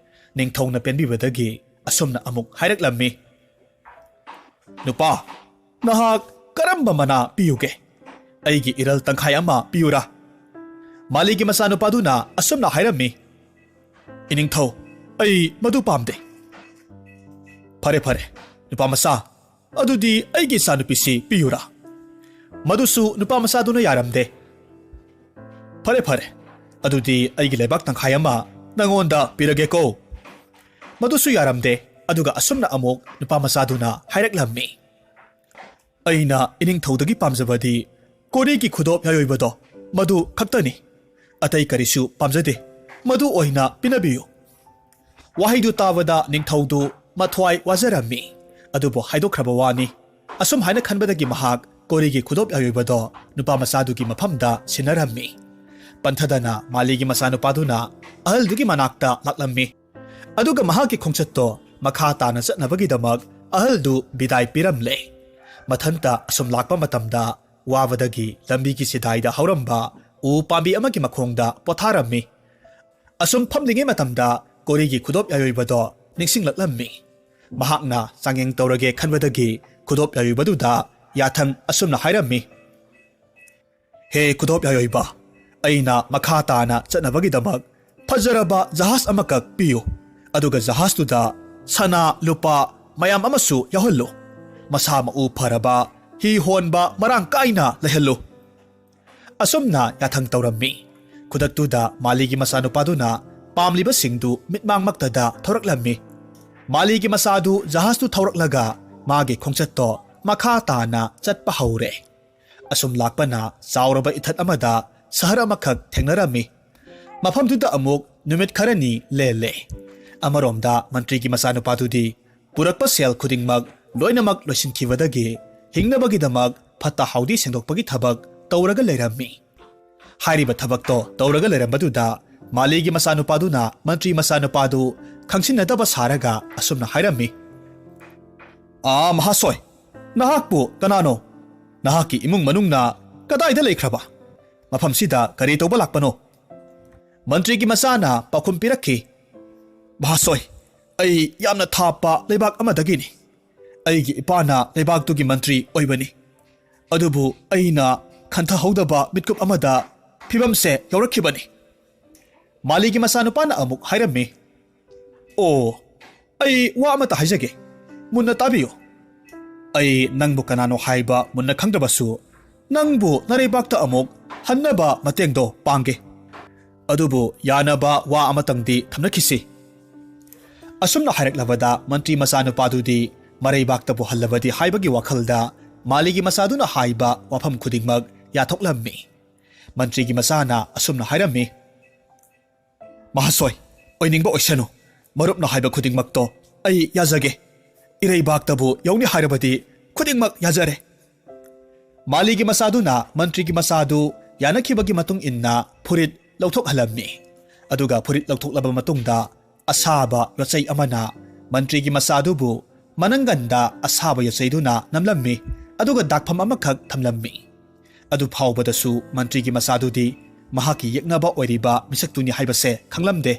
ꯅꯤꯡꯊꯧꯅ ꯄꯦꯟꯕꯤꯕꯗꯒꯤ ꯑꯁꯨꯝꯅ ꯑꯃꯨꯛ ꯍꯥꯏꯔꯛꯂꯝꯃꯤ, "ꯅꯨꯄꯥ, ꯅꯍꯥꯛ ꯀꯔꯝꯕ ꯃꯅꯥ ꯄꯤꯌꯨꯒꯦ? ꯑꯩꯒꯤ ꯏꯔꯜ ꯇꯪꯈꯥꯏ ꯑꯃ ꯄꯤꯌꯨꯔꯥ?" ꯃꯥꯂꯤꯒꯤ ꯃꯆꯥꯅꯨꯄꯥꯗꯨꯅ ꯑꯁꯨꯝꯅ ꯍꯥꯏꯔꯝꯃꯤ, "ꯏꯅꯤꯡꯊꯧ, ꯑꯩ ꯃꯗꯨ ꯄꯥꯝꯗꯦ꯫" "ꯐꯔꯦ, ꯐꯔꯦ, ꯅꯨꯄꯥ ꯃꯆꯥ, ꯑꯗꯨꯗꯤ ꯑꯩꯒꯤ ꯏꯆꯥꯅꯨꯄꯤꯁꯤ ꯄꯤꯌꯨꯔꯥ?" ꯃꯗꯨꯁꯨ ꯅꯨꯄꯥ ꯃꯆꯥꯗꯨꯅ ꯌꯥꯔꯝꯗꯦ꯫ "ꯐꯔꯦ, ꯐꯔꯦ, ꯑꯗꯨꯗꯤ ꯑꯩꯒꯤ ꯂꯩꯕꯥꯛ ꯇꯪꯈꯥꯏ ꯑꯃ ꯅꯉꯣꯟꯗ ꯄꯤꯔꯒꯦꯀꯣ꯫" ꯃꯗꯨꯁꯨ ꯌꯥꯔꯝꯗꯦ꯫ ꯑꯗꯨꯒ ꯑꯁꯨꯝꯅ ꯑꯃꯨꯛ ꯅꯨꯄꯥ ꯃꯆꯥꯗꯨꯅ ꯍꯥꯏꯔꯛꯂꯝꯃꯤ, ꯑꯩꯅ ꯏꯅꯤꯡꯊꯧꯗꯒꯤ ꯄꯥꯝꯖꯕꯗꯤ ꯀꯣꯔꯤꯒꯤ ꯈꯨꯗꯣꯞ ꯌꯥꯏꯑꯣꯏꯕꯗꯣ, ꯃꯗꯨ ꯈꯛꯇꯅꯤ꯫ ꯑꯇꯩ ꯀꯔꯤꯁꯨ ꯄꯥꯝꯖꯗꯦ꯫ ꯃꯗꯨ ꯑꯣꯏꯅ ꯄꯤꯅꯕꯤꯌꯨ꯫ ꯋꯥꯍꯩꯗꯨ ꯇꯥꯕꯗ ꯅꯤꯡꯊꯧꯗꯨ ꯃꯊ꯭ꯋꯥꯏ ꯋꯥꯖꯔꯝꯃꯤ꯫ ꯑꯗꯨꯕꯨ ꯍꯥꯏꯗꯣꯛꯈ꯭ꯔꯕ ꯋꯥꯅꯤ꯫ ꯑꯁꯨꯝ ꯍꯥꯏꯅ ꯈꯟꯕꯗꯒꯤ ꯃꯍꯥꯛ ꯀꯣꯔꯤꯒꯤ ꯈꯨꯗꯣꯞ ꯌꯥꯏꯑꯣꯏꯕꯗꯣ ꯅꯨꯄꯥ ꯃꯆꯥꯗꯨꯒꯤ ꯃꯐꯝꯗ ꯁꯤꯟꯅꯔꯝꯃꯤ꯫ ꯄꯟꯊꯗꯅ ꯃꯥꯂꯤꯒꯤ ꯃꯆꯥꯅꯨꯄꯥꯗꯨꯅ ꯑꯍꯜꯗꯨꯒꯤ ꯃꯅꯥꯛꯇ ꯂꯥꯛꯂꯝꯃꯤ꯫ ꯑꯗꯨꯒ ꯃꯍꯥꯛꯀꯤ ꯈꯣꯡꯆꯠꯇꯣ ꯃꯈꯥ ꯇꯥꯅ ꯆꯠꯅꯕꯒꯤꯗꯃꯛ ꯑꯍꯜꯗꯨ ꯕꯤꯗꯥꯏ ꯄꯤꯔꯝꯂꯦ꯫ ꯃꯊꯟꯇ ꯑꯁꯨꯝ ꯂꯥꯛꯄ ꯃꯇꯝꯗ ꯋꯥꯕꯗꯒꯤ ꯂꯝꯕꯤꯒꯤ ꯁꯤꯗꯥꯏꯗ ꯍꯧꯔꯝꯕ ꯎ ꯄꯥꯝꯕꯤ ꯑꯃꯒꯤ ꯃꯈꯣꯡꯗ ꯄꯣꯊꯥꯔꯝꯃꯤ꯫ ꯑꯁꯨꯝ ꯐꯝꯂꯤꯉꯩ ꯃꯇꯝꯗ ꯀꯣꯔꯤꯒꯤ ꯈꯨꯗꯣꯞ ꯌꯥꯏꯑꯣꯏꯕꯗꯣ ꯅꯤꯡꯁꯤꯡꯂꯛꯂꯝꯃꯤ꯫ ꯃꯍꯥꯛꯅ ꯆꯥꯡꯌꯦꯡ ꯇꯧꯔꯒꯦ ꯈꯟꯕꯗꯒꯤ ꯈꯨꯗꯣꯞ ꯌꯥꯏꯑꯣꯏꯕꯗꯨꯗ ꯌꯥꯊꯪ ꯑꯁꯨꯝꯅ ꯍꯥꯏꯔꯝꯃꯤ, "ꯍꯦ ꯈꯨꯗꯣꯞ ꯌꯥꯏꯑꯣꯏꯕ, ꯑꯩꯅ ꯃꯈꯥ ꯇꯥꯅ ꯆꯠꯅꯕꯒꯤꯗꯃꯛ ꯐꯖꯔꯕ ꯖꯍꯥꯖ ꯑꯃꯈꯛ ꯄꯤꯌꯨ꯫ ꯑꯗꯨꯒ ꯖꯍꯥꯖꯇꯨꯗ ꯁꯅꯥ ꯂꯨꯄꯥ ꯃꯌꯥꯝ ꯑꯃꯁꯨ ꯌꯥꯎꯍꯜꯂꯨ꯫ ꯃꯁꯥ ꯃꯎ ꯐꯔꯕ, ꯍꯤ ꯍꯣꯟꯕ ꯃꯔꯥꯡ ꯀꯥꯏꯅ ꯂꯩꯍꯜꯂꯨ"꯫ ꯑꯁꯨꯝꯅ ꯌꯥꯊꯪ ꯇꯧꯔꯝꯃꯤ꯫ ꯈꯨꯗꯛꯇꯨꯗ ꯃꯥꯂꯤꯒꯤ ꯃꯆꯥꯅꯨꯄꯥꯗꯨꯅ ꯄꯥꯝꯂꯤꯕꯁꯤꯡꯗꯨ ꯃꯤꯠꯃꯥꯡꯃꯛꯇꯗ ꯊꯧꯔꯛꯂꯝꯃꯤ꯫ ꯃꯥꯂꯤꯒꯤ ꯃꯆꯥꯗꯨ ꯖꯍꯥꯖꯇꯨ ꯊꯧꯔꯛꯂꯒ ꯃꯥꯒꯤ ꯈꯣꯡꯆꯠꯇꯣ ꯃꯈꯥ ꯇꯥꯅ ꯆꯠꯄ ꯍꯧꯔꯦ꯫ ꯑꯁꯨꯝ ꯂꯥꯛꯄꯅ ꯆꯥꯎꯔꯕ ꯏꯊꯠ ꯑꯃꯗ ꯁꯍꯔ ꯑꯃꯈꯛ ꯊꯦꯡꯅꯔꯝꯃꯤ꯫ ꯃꯐꯝꯗꯨꯗ ꯑꯃꯨꯛ ꯅꯨꯃꯤꯠ ꯈꯔꯅꯤ ꯂꯦꯜꯂꯦ꯫ ꯑꯃꯔꯣꯝꯗ ꯃꯟꯇ꯭ꯔꯤꯒꯤ ꯃꯆꯥꯅꯨꯄꯥꯗꯨꯗꯤ ꯄꯨꯔꯛꯄ ꯁꯦꯜ ꯈꯨꯗꯤꯡꯃꯛ ꯂꯣꯏꯅꯃꯛ ꯂꯣꯏꯁꯤꯟꯈꯤꯕꯗꯒꯤ ꯍꯤꯡꯅꯕꯒꯤꯗꯃꯛ ꯐꯠꯇ ꯍꯥꯎꯗꯤ ꯁꯦꯡꯗꯣꯛꯄꯒꯤ ꯊꯕꯛ ꯇꯧꯔꯒ ꯂꯩꯔꯝꯃꯤ꯫ ꯍꯥꯏꯔꯤꯕ ꯊꯕꯛꯇꯣ ꯇꯧꯔꯒ ꯂꯩꯔꯝꯕꯗꯨꯗ ꯃꯥꯂꯤꯒꯤ ꯃꯆꯥꯅꯨꯄꯥꯗꯨꯅ ꯃꯟꯇ꯭ꯔꯤ ꯃꯆꯥꯅꯨꯄꯥꯗꯨ ꯈꯪꯁꯤꯟꯅꯗꯕ ꯁꯥꯔꯒ ꯑꯁꯨꯝꯅ ꯍꯥꯏꯔꯝꯃꯤ, "ꯑꯥ, ꯃꯍꯥꯁꯣꯏ, ꯅꯍꯥꯛꯄꯨ ꯀꯅꯥꯅꯣ? ꯅꯍꯥꯛꯀꯤ ꯏꯃꯨꯡ ꯃꯅꯨꯡꯅ ꯀꯗꯥꯏꯗ ꯂꯩꯈ꯭ꯔꯕ? ꯃꯐꯝꯁꯤꯗ ꯀꯔꯤ ꯇꯧꯕ ꯂꯥꯛꯄꯅꯣ?" ꯃꯟꯇ꯭ꯔꯤꯒꯤ ꯃꯆꯥꯅ ꯄꯥꯎꯈꯨꯝ ꯄꯤꯔꯛꯈꯤ, "ꯃꯍꯥꯁꯣꯏ, ꯑꯩ ꯌꯥꯝꯅ ꯊꯥꯞꯄ ꯂꯩꯕꯥꯛ ꯑꯃꯗꯒꯤꯅꯤ꯫ ꯑꯩꯒꯤ ꯏꯄꯥꯅ ꯂꯩꯕꯥꯛꯇꯨꯒꯤ ꯃꯟꯇ꯭ꯔꯤ ꯑꯣꯏꯕꯅꯤ꯫ ꯑꯗꯨꯕꯨ ꯑꯩꯅ ꯈꯟꯊꯍꯧꯗꯕ ꯃꯤꯠꯀꯨꯞ ꯑꯃꯗ ꯐꯤꯕꯝꯁꯦ ꯌꯧꯔꯛꯈꯤꯕꯅꯤ"꯫ ꯃꯥꯂꯤꯒꯤ ꯃꯆꯥꯅꯨꯄꯥꯅ ꯑꯃꯨꯛ ꯍꯥꯏꯔꯝꯃꯤ, "ꯑꯣ, ꯑꯩ ꯋꯥ ꯑꯃꯇ ꯍꯥꯏꯖꯒꯦ, ꯃꯨꯟꯅ ꯇꯥꯕꯤꯌꯨ꯫ ꯑꯩ ꯅꯪꯕꯨ ꯀꯅꯥꯅꯣ ꯍꯥꯏꯕ ꯃꯨꯟꯅ ꯈꯪꯗ꯭ꯔꯕꯁꯨ, ꯅꯪꯕꯨ ꯅꯔꯩꯕꯥꯛꯇ ꯑꯃꯨꯛ ꯍꯟꯅꯕ ꯃꯇꯦꯡꯗꯣ ꯄꯥꯡꯒꯦ꯫ ꯑꯗꯨꯕꯨ ꯌꯥꯅꯕ ꯋꯥ ꯑꯃꯇꯪꯗꯤ ꯊꯝꯅꯈꯤꯁꯤ"꯫ ꯑꯁꯨꯝꯅ ꯍꯥꯏꯔꯛꯂꯕꯗ ꯃꯟꯇ꯭ꯔꯤ ꯃꯆꯥꯅꯨꯄꯥꯗꯨꯗꯤ ꯃꯔꯩꯕꯥꯛꯇꯕꯨ ꯍꯜꯂꯕꯗꯤ ꯍꯥꯏꯕꯒꯤ ꯋꯥꯈꯜꯗ ꯃꯥꯂꯤꯒꯤ ꯃꯆꯥꯗꯨꯅ ꯍꯥꯏꯕ ꯋꯥꯐꯝ ꯈꯨꯗꯤꯡꯃꯛ ꯌꯥꯊꯣꯛꯂꯝꯃꯤ꯫ ꯃꯟꯇ꯭ꯔꯤꯒꯤ ꯃꯆꯥꯅ ꯑꯁꯨꯝꯅ ꯍꯥꯏꯔꯝꯃꯤ, "ꯃꯍꯥꯁꯣꯏ, ꯑꯣꯏꯅꯤꯡꯕ ꯑꯣꯏꯁꯅꯨ꯫ ꯃꯔꯨꯞꯅ ꯍꯥꯏꯕ ꯈꯨꯗꯤꯡꯃꯛꯇꯣ ꯑꯩ ꯌꯥꯖꯒꯦ꯫ ꯏꯔꯩꯕꯥꯛꯇꯕꯨ ꯌꯧꯅꯤ ꯍꯥꯏꯔꯕꯗꯤ ꯈꯨꯗꯤꯡꯃꯛ ꯌꯥꯖꯔꯦ"꯫ ꯃꯥꯂꯤꯒꯤ ꯃꯆꯥꯗꯨꯅ ꯃꯟꯇ꯭ꯔꯤꯒꯤ ꯃꯆꯥꯗꯨ ꯌꯥꯅꯈꯤꯕꯒꯤ ꯃꯇꯨꯡ ꯏꯟꯅ ꯐꯨꯔꯤꯠ ꯂꯧꯊꯣꯛꯍꯜꯂꯝꯃꯤ꯫ ꯑꯗꯨꯒ ꯐꯨꯔꯤꯠ ꯂꯧꯊꯣꯛꯂꯕ ꯃꯇꯨꯡꯗ ꯑꯁꯥꯕ ꯌꯣꯠꯆꯩ ꯑꯃꯅ ꯃꯟꯇ꯭ꯔꯤꯒꯤ ꯃꯆꯥꯗꯨꯕꯨ ꯃꯅꯪꯒꯟꯗ ꯑꯁꯥꯕ ꯌꯣꯠꯆꯩꯗꯨꯅ ꯅꯝꯂꯝꯃꯤ, ꯑꯗꯨꯒ ꯗꯥꯛꯐꯝ ꯑꯃꯈꯛ ꯊꯝꯂꯝꯃꯤ꯫ ꯑꯗꯨ ꯐꯥꯎꯕꯗꯁꯨ ꯃꯟꯇ꯭ꯔꯤꯒꯤ ꯃꯆꯥꯗꯨꯗꯤ ꯃꯍꯥꯛꯀꯤ ꯌꯦꯛꯅꯕ ꯑꯣꯏꯔꯤꯕ ꯃꯤꯁꯛꯇꯨꯅꯤ ꯍꯥꯏꯕꯁꯦ ꯈꯪꯂꯝꯗꯦ꯫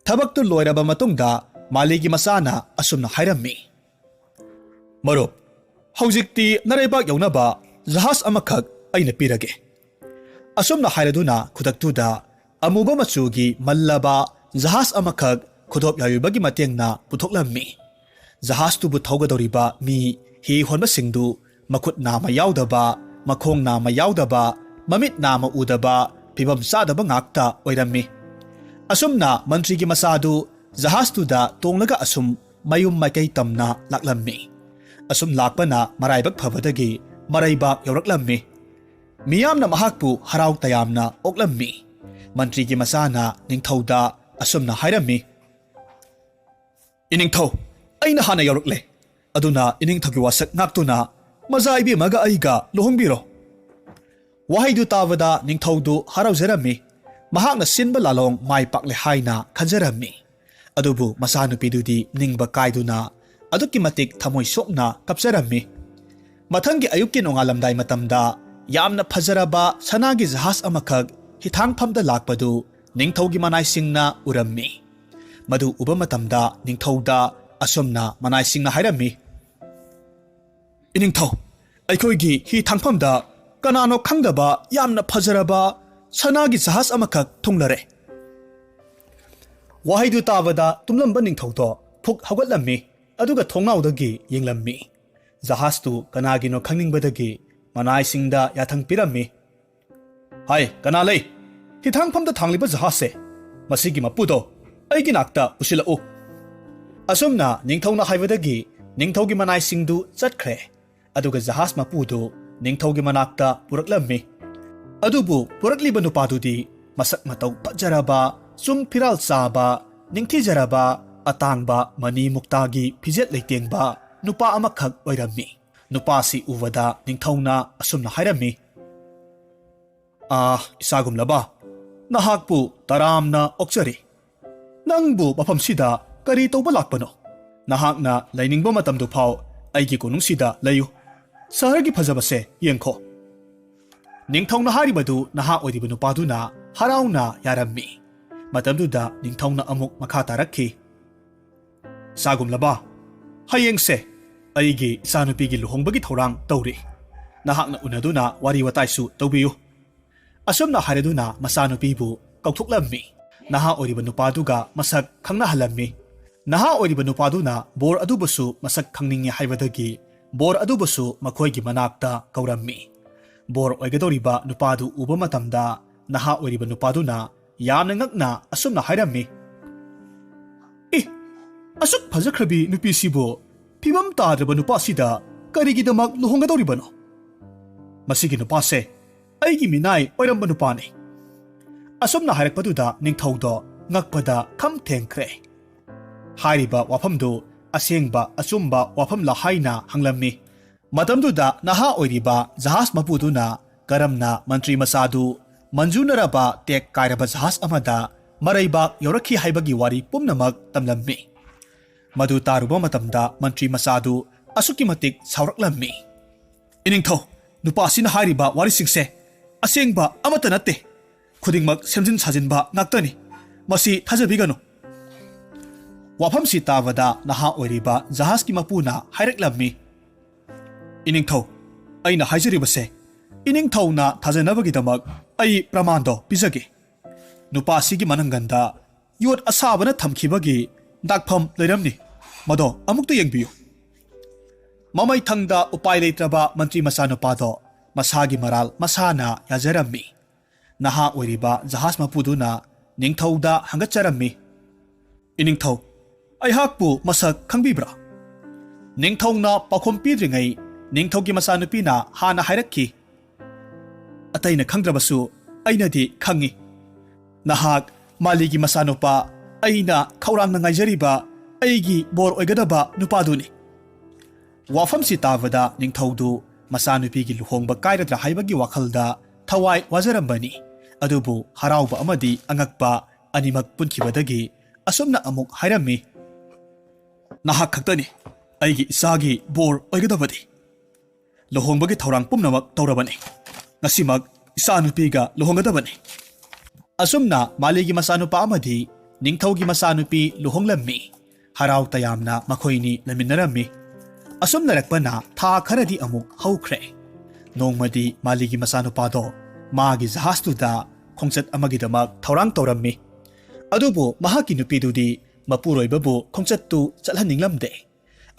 ꯊꯕꯛꯇꯨ ꯂꯣꯏꯔꯕ ꯃꯇꯨꯡꯗ ꯃꯥꯂꯤꯒꯤ ꯃꯆꯥꯅ ꯑꯁꯨꯝꯅ ꯍꯥꯏꯔꯝꯃꯤ, "ꯃꯔꯨꯞ, ꯍꯧꯖꯤꯛꯇꯤ ꯅꯔꯩꯕꯥꯛ ꯌꯧꯅꯕ ꯖꯍꯥꯖ ꯑꯃꯈꯛ ꯑꯩꯅ ꯄꯤꯔꯒꯦ"꯫ ꯑꯁꯨꯝꯅ ꯍꯥꯏꯔꯗꯨꯅ ꯈꯨꯗꯛꯇꯨꯗ ꯑꯃꯨꯕ ꯃꯆꯨꯒꯤ ꯃꯜꯂꯕ ꯖꯍꯥꯖ ꯑꯃꯈꯛ ꯈꯨꯗꯣꯞ ꯌꯥꯏꯕꯒꯤ ꯃꯇꯦꯡꯅ ꯄꯨꯊꯣꯛꯂꯝꯃꯤ꯫ ꯖꯍꯥꯖꯇꯨꯕꯨ ꯊꯧꯒꯗꯧꯔꯤꯕ ꯃꯤ ꯍꯤ ꯍꯣꯟꯕꯁꯤꯡꯗꯨ ꯃꯈꯨꯠ ꯅꯥꯝꯃ ꯌꯥꯎꯗꯕ, ꯃꯈꯣꯡ ꯅꯥꯝꯃ ꯌꯥꯎꯗꯕ, ꯃꯃꯤꯠ ꯅꯥꯝꯃ ꯎꯗꯕ, ꯐꯤꯕꯝ ꯆꯥꯗꯕ ꯉꯥꯛꯇ ꯑꯣꯏꯔꯝꯃꯤ꯫ ꯑꯁꯨꯝꯅ ꯃꯟꯇ꯭ꯔꯤꯒꯤ ꯃꯆꯥꯗꯨ ꯖꯍꯥꯖꯇꯨꯗ ꯇꯣꯡꯂꯒ ꯑꯁꯨꯝ ꯃꯌꯨꯝ ꯃꯥꯏꯀꯩ ꯇꯝꯅ ꯂꯥꯛꯂꯝꯃꯤ꯫ ꯑꯁꯨꯝ ꯂꯥꯛꯄꯅ ꯃꯔꯥꯏꯕꯛ ꯐꯕꯗꯒꯤ ꯃꯔꯩꯕꯥꯛ ꯌꯧꯔꯛꯂꯝꯃꯤ꯫ ꯃꯤꯌꯥꯝꯅ ꯃꯍꯥꯛꯄꯨ ꯍꯔꯥꯎ ꯇꯌꯥꯝꯅ ꯑꯣꯛꯂꯝꯃꯤ꯫ ꯃꯟꯇ꯭ꯔꯤꯒꯤ ꯃꯆꯥꯅ ꯅꯤꯡꯊꯧꯗ ꯑꯁꯨꯝꯅ ꯍꯥꯏꯔꯝꯃꯤ, "ꯏꯅꯤꯡꯊꯧ, ꯑꯩꯅ ꯍꯥꯟꯅ ꯌꯧꯔꯛꯂꯦ꯫ ꯑꯗꯨꯅ ꯏꯅꯤꯡꯊꯧꯒꯤ ꯋꯥꯁꯛ ꯉꯥꯛꯇꯨꯅ ꯃꯆꯥ ꯏꯕꯦꯝꯃꯒ ꯑꯩꯒ ꯂꯨꯍꯣꯡꯕꯤꯔꯣ"꯫ ꯋꯥꯍꯩꯗꯨ ꯇꯥꯕꯗ ꯅꯤꯡꯊꯧꯗꯨ ꯍꯔꯥꯎꯖꯔꯝꯃꯤ꯫ ꯃꯍꯥꯛꯅ ꯁꯤꯟꯕ ꯂꯥꯂꯣꯡ ꯃꯥꯏ ꯄꯥꯛꯂꯦ ꯍꯥꯏꯅ ꯈꯟꯖꯔꯝꯃꯤ꯫ ꯑꯗꯨꯕꯨ ꯃꯆꯥꯅꯨꯄꯤꯗꯨꯗꯤ ꯅꯤꯡꯕ ꯀꯥꯏꯗꯨꯅ ꯑꯗꯨꯛꯀꯤ ꯃꯇꯤꯛ ꯊꯃꯣꯏ ꯁꯣꯛꯅ ꯀꯞꯆꯔꯝꯃꯤ꯫ ꯃꯊꯪꯒꯤ ꯑꯌꯨꯛꯀꯤ ꯅꯣꯡꯉꯥꯜꯂꯝꯗꯥꯏ ꯃꯇꯝꯗ ꯌꯥꯝꯅ ꯐꯖꯔꯕ ꯁꯅꯥꯒꯤ ꯖꯍꯥꯖ ꯑꯃꯈꯛ ꯍꯤꯊꯥꯡꯐꯝꯗ ꯂꯥꯛꯄꯗꯨ ꯅꯤꯡꯊꯧꯒꯤ ꯃꯅꯥꯏꯁꯤꯡꯅ ꯎꯔꯝꯃꯤ꯫ ꯃꯗꯨ ꯎꯕ ꯃꯇꯝꯗ ꯅꯤꯡꯊꯧꯗ ꯑꯁꯨꯝꯅ ꯃꯅꯥꯏꯁꯤꯡꯅ ꯍꯥꯏꯔꯝꯃꯤ, "ꯏꯅꯤꯡꯊꯧ, ꯑꯩꯈꯣꯏꯒꯤ ꯍꯤ ꯊꯥꯡꯐꯝꯗ ꯀꯅꯥꯅꯣ ꯈꯪꯗꯕ ꯌꯥꯝꯅ ꯐꯖꯔꯕ ꯁꯅꯥꯒꯤ ꯖꯍꯥꯖ ꯑꯃꯈꯛ ꯊꯨꯡꯂꯔꯦ"꯫ ꯋꯥꯍꯩꯗꯨ ꯇꯥꯕꯗ ꯇꯨꯝꯂꯝꯕ ꯅꯤꯡꯊꯧꯗꯣ ꯐꯨꯛ ꯍꯧꯒꯠꯂꯝꯃꯤ, ꯑꯗꯨꯒ ꯊꯣꯡꯅꯥꯎꯗꯒꯤ ꯌꯦꯡꯂꯝꯃꯤ꯫ ꯖꯍꯥꯖꯇꯨ ꯀꯅꯥꯒꯤꯅꯣ ꯈꯪꯅꯤꯡꯕꯗꯒꯤ ꯃꯅꯥꯏꯁꯤꯡꯗ ꯌꯥꯊꯪ ꯄꯤꯔꯝꯃꯤ꯫ "ꯍꯥꯏ, ꯀꯅꯥ ꯂꯩ? ꯍꯤꯊꯥꯡꯐꯝꯗ ꯊꯥꯡꯂꯤꯕ ꯖꯍꯥꯖꯁꯦ, ꯃꯁꯤꯒꯤ ꯃꯄꯨꯗꯣ ꯑꯩꯒꯤ ꯅꯥꯛꯇ ꯄꯨꯁꯤꯜꯂꯛꯎ"꯫ ꯑꯁꯨꯝꯅ ꯅꯤꯡꯊꯧꯅ ꯍꯥꯏꯕꯗꯒꯤ ꯅꯤꯡꯊꯧꯒꯤ ꯃꯅꯥꯏꯁꯤꯡꯗꯨ ꯆꯠꯈ꯭ꯔꯦ꯫ ꯑꯗꯨꯒ ꯖꯍꯥꯖ ꯃꯄꯨꯗꯨ ꯅꯤꯡꯊꯧꯒꯤ ꯃꯅꯥꯛꯇ ꯄꯨꯔꯛꯂꯝꯃꯤ꯫ ꯑꯗꯨꯕꯨ ꯄꯨꯔꯛꯂꯤꯕ ꯅꯨꯄꯥꯗꯨꯗꯤ ꯃꯁꯛ ꯃꯇꯧ ꯐꯖꯔꯕ, ꯆꯨꯡ ꯐꯤꯔꯥꯜ ꯆꯥꯕ, ꯅꯤꯡꯊꯤꯖꯔꯕ, ꯑꯇꯥꯡꯕ ꯃꯅꯤ ꯃꯨꯛꯇꯥꯒꯤ ꯐꯤꯖꯦꯠ ꯂꯩꯇꯦꯡꯕ ꯅꯨꯄꯥ ꯑꯃꯈꯛ ꯑꯣꯏꯔꯝꯃꯤ꯫ ꯅꯨꯄꯥꯁꯤ ꯎꯕꯗ ꯅꯤꯡꯊꯧꯅ ꯑꯁꯨꯝꯅ ꯍꯥꯏꯔꯝꯃꯤ, "ꯑꯥ, ꯏꯆꯥꯒꯨꯝꯂꯕ, ꯅꯍꯥꯛꯄꯨ ꯇꯔꯥꯝꯅ ꯑꯣꯛꯆꯔꯤ꯫ ꯅꯪꯕꯨ ꯃꯐꯝꯁꯤꯗ ꯀꯔꯤ ꯇꯧꯕ ꯂꯥꯛꯄꯅꯣ? ꯅꯍꯥꯛꯅ ꯂꯩꯅꯤꯡꯕ ꯃꯇꯝꯗꯨ ꯐꯥꯎ ꯑꯩꯒꯤ ꯀꯣꯅꯨꯡꯁꯤꯗ ꯂꯩꯌꯨ꯫ ꯁꯍꯔꯒꯤ ꯐꯖꯕꯁꯦ ꯌꯦꯡꯈꯣ꯫" ꯅꯤꯡꯊꯧꯅ ꯍꯥꯏꯔꯤꯕꯗꯨ ꯅꯍꯥ ꯑꯣꯏꯔꯤꯕ ꯅꯨꯄꯥꯗꯨꯅ ꯍꯔꯥꯎꯅ ꯌꯥꯔꯝꯃꯤ꯫ ꯃꯇꯝꯗꯨꯗ ꯅꯤꯡꯊꯧꯅ ꯑꯃꯨꯛ ꯃꯈꯥ ꯇꯥꯔꯛꯈꯤ, "ꯏꯆꯥꯒꯨꯝꯂꯕ, ꯍꯌꯦꯡꯁꯦ ꯑꯩꯒꯤ ꯏꯆꯥꯅꯨꯄꯤꯒꯤ ꯂꯨꯍꯣꯡꯕꯒꯤ ꯊꯧꯔꯥꯡ ꯇꯧꯔꯤ꯫ ꯅꯍꯥꯛꯅ ꯎꯅꯗꯨꯅ ꯋꯥꯔꯤ ꯋꯥꯇꯥꯏꯁꯨ ꯇꯧꯕꯤꯌꯨ꯫" ꯑꯁꯨꯝꯅ ꯍꯥꯏꯔꯗꯨꯅ ꯃꯆꯥꯅꯨꯄꯤꯕꯨ ꯀꯧꯊꯣꯛꯂꯝꯃꯤ꯫ ꯅꯍꯥ ꯑꯣꯏꯔꯤꯕ ꯅꯨꯄꯥꯗꯨꯒ ꯃꯁꯛ ꯈꯪꯅꯍꯜꯂꯝꯃꯤ꯫ ꯅꯍꯥ ꯑꯣꯏꯔꯤꯕ ꯅꯨꯄꯥꯗꯨꯅ ꯕꯣꯔ ꯑꯗꯨꯕꯨꯁꯨ ꯃꯁꯛ ꯈꯪꯅꯤꯡꯉꯤ ꯍꯥꯏꯕꯗꯒꯤ ꯕꯣꯔ ꯑꯗꯨꯕꯨꯁꯨ ꯃꯈꯣꯏꯒꯤ ꯃꯅꯥꯛꯇ ꯀꯧꯔꯝꯃꯤ꯫ ꯕꯣꯔ ꯑꯣꯏꯒꯗꯧꯔꯤꯕ ꯅꯨꯄꯥꯗꯨ ꯎꯕ ꯃꯇꯝꯗ ꯅꯍꯥ ꯑꯣꯏꯔꯤꯕ ꯅꯨꯄꯥꯗꯨꯅ ꯌꯥꯝꯅ ꯉꯛꯅ ꯑꯁꯨꯝꯅ ꯍꯥꯏꯔꯝꯃꯤ, "ꯑꯦ, ꯑꯁꯨꯛ ꯐꯖꯈ꯭ꯔꯕꯤ ꯅꯨꯄꯤꯁꯤꯕꯨ ꯐꯤꯕꯝ ꯇꯥꯗ꯭ꯔꯕ ꯅꯨꯄꯥꯁꯤꯗ ꯀꯔꯤꯒꯤꯗꯃꯛ ꯂꯨꯍꯣꯡꯒꯗꯧꯔꯤꯕꯅꯣ? ꯃꯁꯤꯒꯤ ꯅꯨꯄꯥꯁꯦ ꯑꯩꯒꯤ ꯃꯤꯅꯥꯏ ꯑꯣꯏꯔꯝꯕ ꯅꯨꯄꯥꯅꯤ꯫" ꯑꯁꯨꯝꯅ ꯍꯥꯏꯔꯛꯄꯗꯨꯗ ꯅꯤꯡꯊꯧꯗꯣ ꯉꯛꯄꯗ ꯈꯝ ꯊꯦꯡꯈ꯭ꯔꯦ꯫ ꯍꯥꯏꯔꯤꯕ ꯋꯥꯐꯝꯗꯨ ꯑꯁꯦꯡꯕ ꯑꯆꯨꯝꯕ ꯋꯥꯐꯝꯂ ꯍꯥꯏꯅ ꯍꯪꯂꯝꯃꯤ꯫ ꯃꯇꯝꯗꯨꯗ ꯅꯍꯥ ꯑꯣꯏꯔꯤꯕ ꯖꯍꯥꯖ ꯃꯄꯨꯗꯨꯅ ꯀꯔꯝꯅ ꯃꯟꯇ꯭ꯔꯤ ꯃꯆꯥꯗꯨ ꯃꯟꯖꯨꯅꯔꯕ ꯇꯦꯛ ꯀꯥꯏꯔꯕ ꯖꯍꯥꯖ ꯑꯃꯗ ꯃꯔꯩꯕꯥꯛ ꯌꯧꯔꯛꯈꯤ ꯍꯥꯏꯕꯒꯤ ꯋꯥꯔꯤ ꯄꯨꯝꯅꯃꯛ ꯇꯝꯂꯝꯃꯤ꯫ ꯃꯗꯨ ꯇꯥꯔꯨꯕ ꯃꯇꯝꯗ ꯃꯟꯇ꯭ꯔꯤ ꯃꯆꯥꯗꯨ ꯑꯁꯨꯛꯀꯤ ꯃꯇꯤꯛ ꯁꯥꯎꯔꯛꯂꯝꯃꯤ꯫ "ꯏꯅꯤꯡꯊꯧ, ꯅꯨꯄꯥ ꯑꯁꯤꯅ ꯍꯥꯏꯔꯤꯕ ꯋꯥꯔꯤꯁꯤꯡꯁꯦ ꯑꯁꯦꯡꯕ ꯑꯃꯠꯇ ꯅꯠꯇꯦ꯫ ꯈꯨꯗꯤꯡꯃꯛ ꯁꯦꯝꯖꯤꯟ ꯁꯥꯖꯤꯟꯕ ꯉꯥꯛꯇꯅꯤ꯫ ꯃꯁꯤ ꯊꯥꯖꯕꯤꯒꯅꯨ꯫" ꯋꯥꯐꯝꯁꯤ ꯇꯥꯕꯗ ꯅꯍꯥ ꯑꯣꯏꯔꯤꯕ ꯖꯍꯥꯖꯀꯤ ꯃꯄꯨꯅ ꯍꯥꯏꯔꯛꯂꯝꯃꯤ, "ꯏꯅꯤꯡꯊꯧ, ꯑꯩꯅ ꯍꯥꯏꯖꯔꯤꯕꯁꯦ ꯏꯅꯤꯡꯊꯧꯅ ꯊꯥꯖꯅꯕꯒꯤꯗꯃꯛ ꯑꯩ ꯄ꯭ꯔꯃꯥꯟꯗꯣ ꯄꯤꯖꯒꯦ꯫ ꯅꯨꯄꯥ ꯑꯁꯤꯒꯤ ꯃꯅꯪꯒꯟꯗ ꯌꯣꯠ ꯑꯁꯥꯕꯅ ꯊꯝꯈꯤꯕꯒꯤ ꯗꯥꯛꯐꯝ ꯂꯩꯔꯝꯅꯤ꯫ ꯃꯗꯣ ꯑꯃꯨꯛꯇ ꯌꯦꯡꯕꯤꯌꯨ꯫" ꯃꯃꯩꯊꯪꯗ ꯎꯄꯥꯏ ꯂꯩꯇ꯭ꯔꯕ ꯃꯟꯇ꯭ꯔꯤ ꯃꯆꯥꯅꯨꯄꯥꯗꯣ ꯃꯁꯥꯒꯤ ꯃꯔꯥꯜ ꯃꯁꯥꯅ ꯌꯥꯖꯔꯝꯃꯤ꯫ ꯅꯍꯥ ꯑꯣꯏꯔꯤꯕ ꯖꯍꯥꯖ ꯃꯄꯨꯗꯨꯅ ꯅꯤꯡꯊꯧꯗ ꯍꯪꯒꯠꯆꯔꯝꯃꯤ, "ꯏꯅꯤꯡꯊꯧ, ꯑꯩꯍꯥꯛꯄꯨ ꯃꯁꯛ ꯈꯪꯕꯤꯕ꯭ꯔꯥ?" ꯅꯤꯡꯊꯧꯅ ꯄꯥꯎꯈꯨꯝ ꯄꯤꯗ꯭ꯔꯤꯉꯩ ꯅꯤꯡꯊꯧꯒꯤ ꯃꯆꯥꯅꯨꯄꯤꯅ ꯍꯥꯟꯅ ꯍꯥꯏꯔꯛꯈꯤ, "ꯑꯇꯩꯅ ꯈꯪꯗ꯭ꯔꯕꯁꯨ ꯑꯩꯅꯗꯤ ꯈꯪꯏ꯫ ꯅꯍꯥꯛ ꯃꯥꯂꯤꯒꯤ ꯃꯆꯥꯅꯨꯄꯥ, ꯑꯩꯅ ꯈꯧꯔꯥꯡꯅ ꯉꯥꯏꯖꯔꯤꯕ ꯑꯩꯒꯤ ꯕꯣꯔ ꯑꯣꯏꯒꯗꯕ ꯅꯨꯄꯥꯗꯨꯅꯤ"꯫ ꯋꯥꯐꯝꯁꯤ ꯇꯥꯕꯗ ꯅꯤꯡꯊꯧꯗꯨ ꯃꯆꯥꯅꯨꯄꯤꯒꯤ ꯂꯨꯍꯣꯡꯕ ꯀꯥꯏꯔꯗ꯭ꯔꯥ ꯍꯥꯏꯕꯒꯤ ꯋꯥꯈꯜꯗ ꯊꯋꯥꯏ ꯋꯥꯖꯔꯝꯕꯅꯤ꯫ ꯑꯗꯨꯕꯨ ꯍꯔꯥꯎꯕ ꯑꯃꯗꯤ ꯑꯉꯛꯄ ꯑꯅꯤꯃꯛ ꯄꯨꯟꯈꯤꯕꯗꯒꯤ ꯑꯁꯨꯝꯅ ꯑꯃꯨꯛ ꯍꯥꯏꯔꯝꯃꯤ, "ꯅꯍꯥꯛ ꯈꯛꯇꯅꯤ ꯑꯩꯒꯤ ꯏꯆꯥꯒꯤ ꯕꯣꯔ ꯑꯣꯏꯒꯗꯕꯗꯤ꯫ ꯂꯨꯍꯣꯡꯕꯒꯤ ꯊꯧꯔꯥꯡ ꯄꯨꯝꯅꯃꯛ ꯇꯧꯔꯕꯅꯤ꯫ ꯉꯁꯤꯃꯛ ꯏꯆꯥꯅꯨꯄꯤꯒ ꯂꯨꯍꯣꯡꯒꯗꯕꯅꯤ"꯫ ꯑꯁꯨꯝꯅ ꯃꯥꯂꯤꯒꯤ ꯃꯆꯥꯅꯨꯄꯥ ꯑꯃꯗꯤ ꯅꯤꯡꯊꯧꯒꯤ ꯃꯆꯥꯅꯨꯄꯤ ꯂꯨꯍꯣꯡꯂꯝꯃꯤ꯫ ꯍꯔꯥꯎ ꯇꯌꯥꯝꯅ ꯃꯈꯣꯏꯅꯤ ꯂꯩꯃꯤꯟꯅꯔꯝꯃꯤ꯫ ꯑꯁꯨꯝꯅꯔꯛꯄꯅ ꯊꯥ ꯈꯔꯗꯤ ꯑꯃꯨꯛ ꯍꯧꯈ꯭ꯔꯦ꯫ ꯅꯣꯡꯃꯗꯤ ꯃꯥꯂꯤꯒꯤ ꯃꯆꯥꯅꯨꯄꯥꯗꯣ ꯃꯥꯒꯤ ꯖꯍꯥꯖꯇꯨꯗ ꯈꯣꯡꯆꯠ ꯑꯃꯒꯤꯗꯃꯛ ꯊꯧꯔꯥꯡ ꯇꯧꯔꯝꯃꯤ꯫ ꯑꯗꯨꯕꯨ ꯃꯍꯥꯛꯀꯤ ꯅꯨꯄꯤꯗꯨꯗꯤ ꯃꯄꯨꯔꯣꯏꯕꯕꯨ ꯈꯣꯡꯆꯠꯇꯨ ꯆꯠꯍꯟꯅꯤꯡꯂꯝꯗꯦ꯫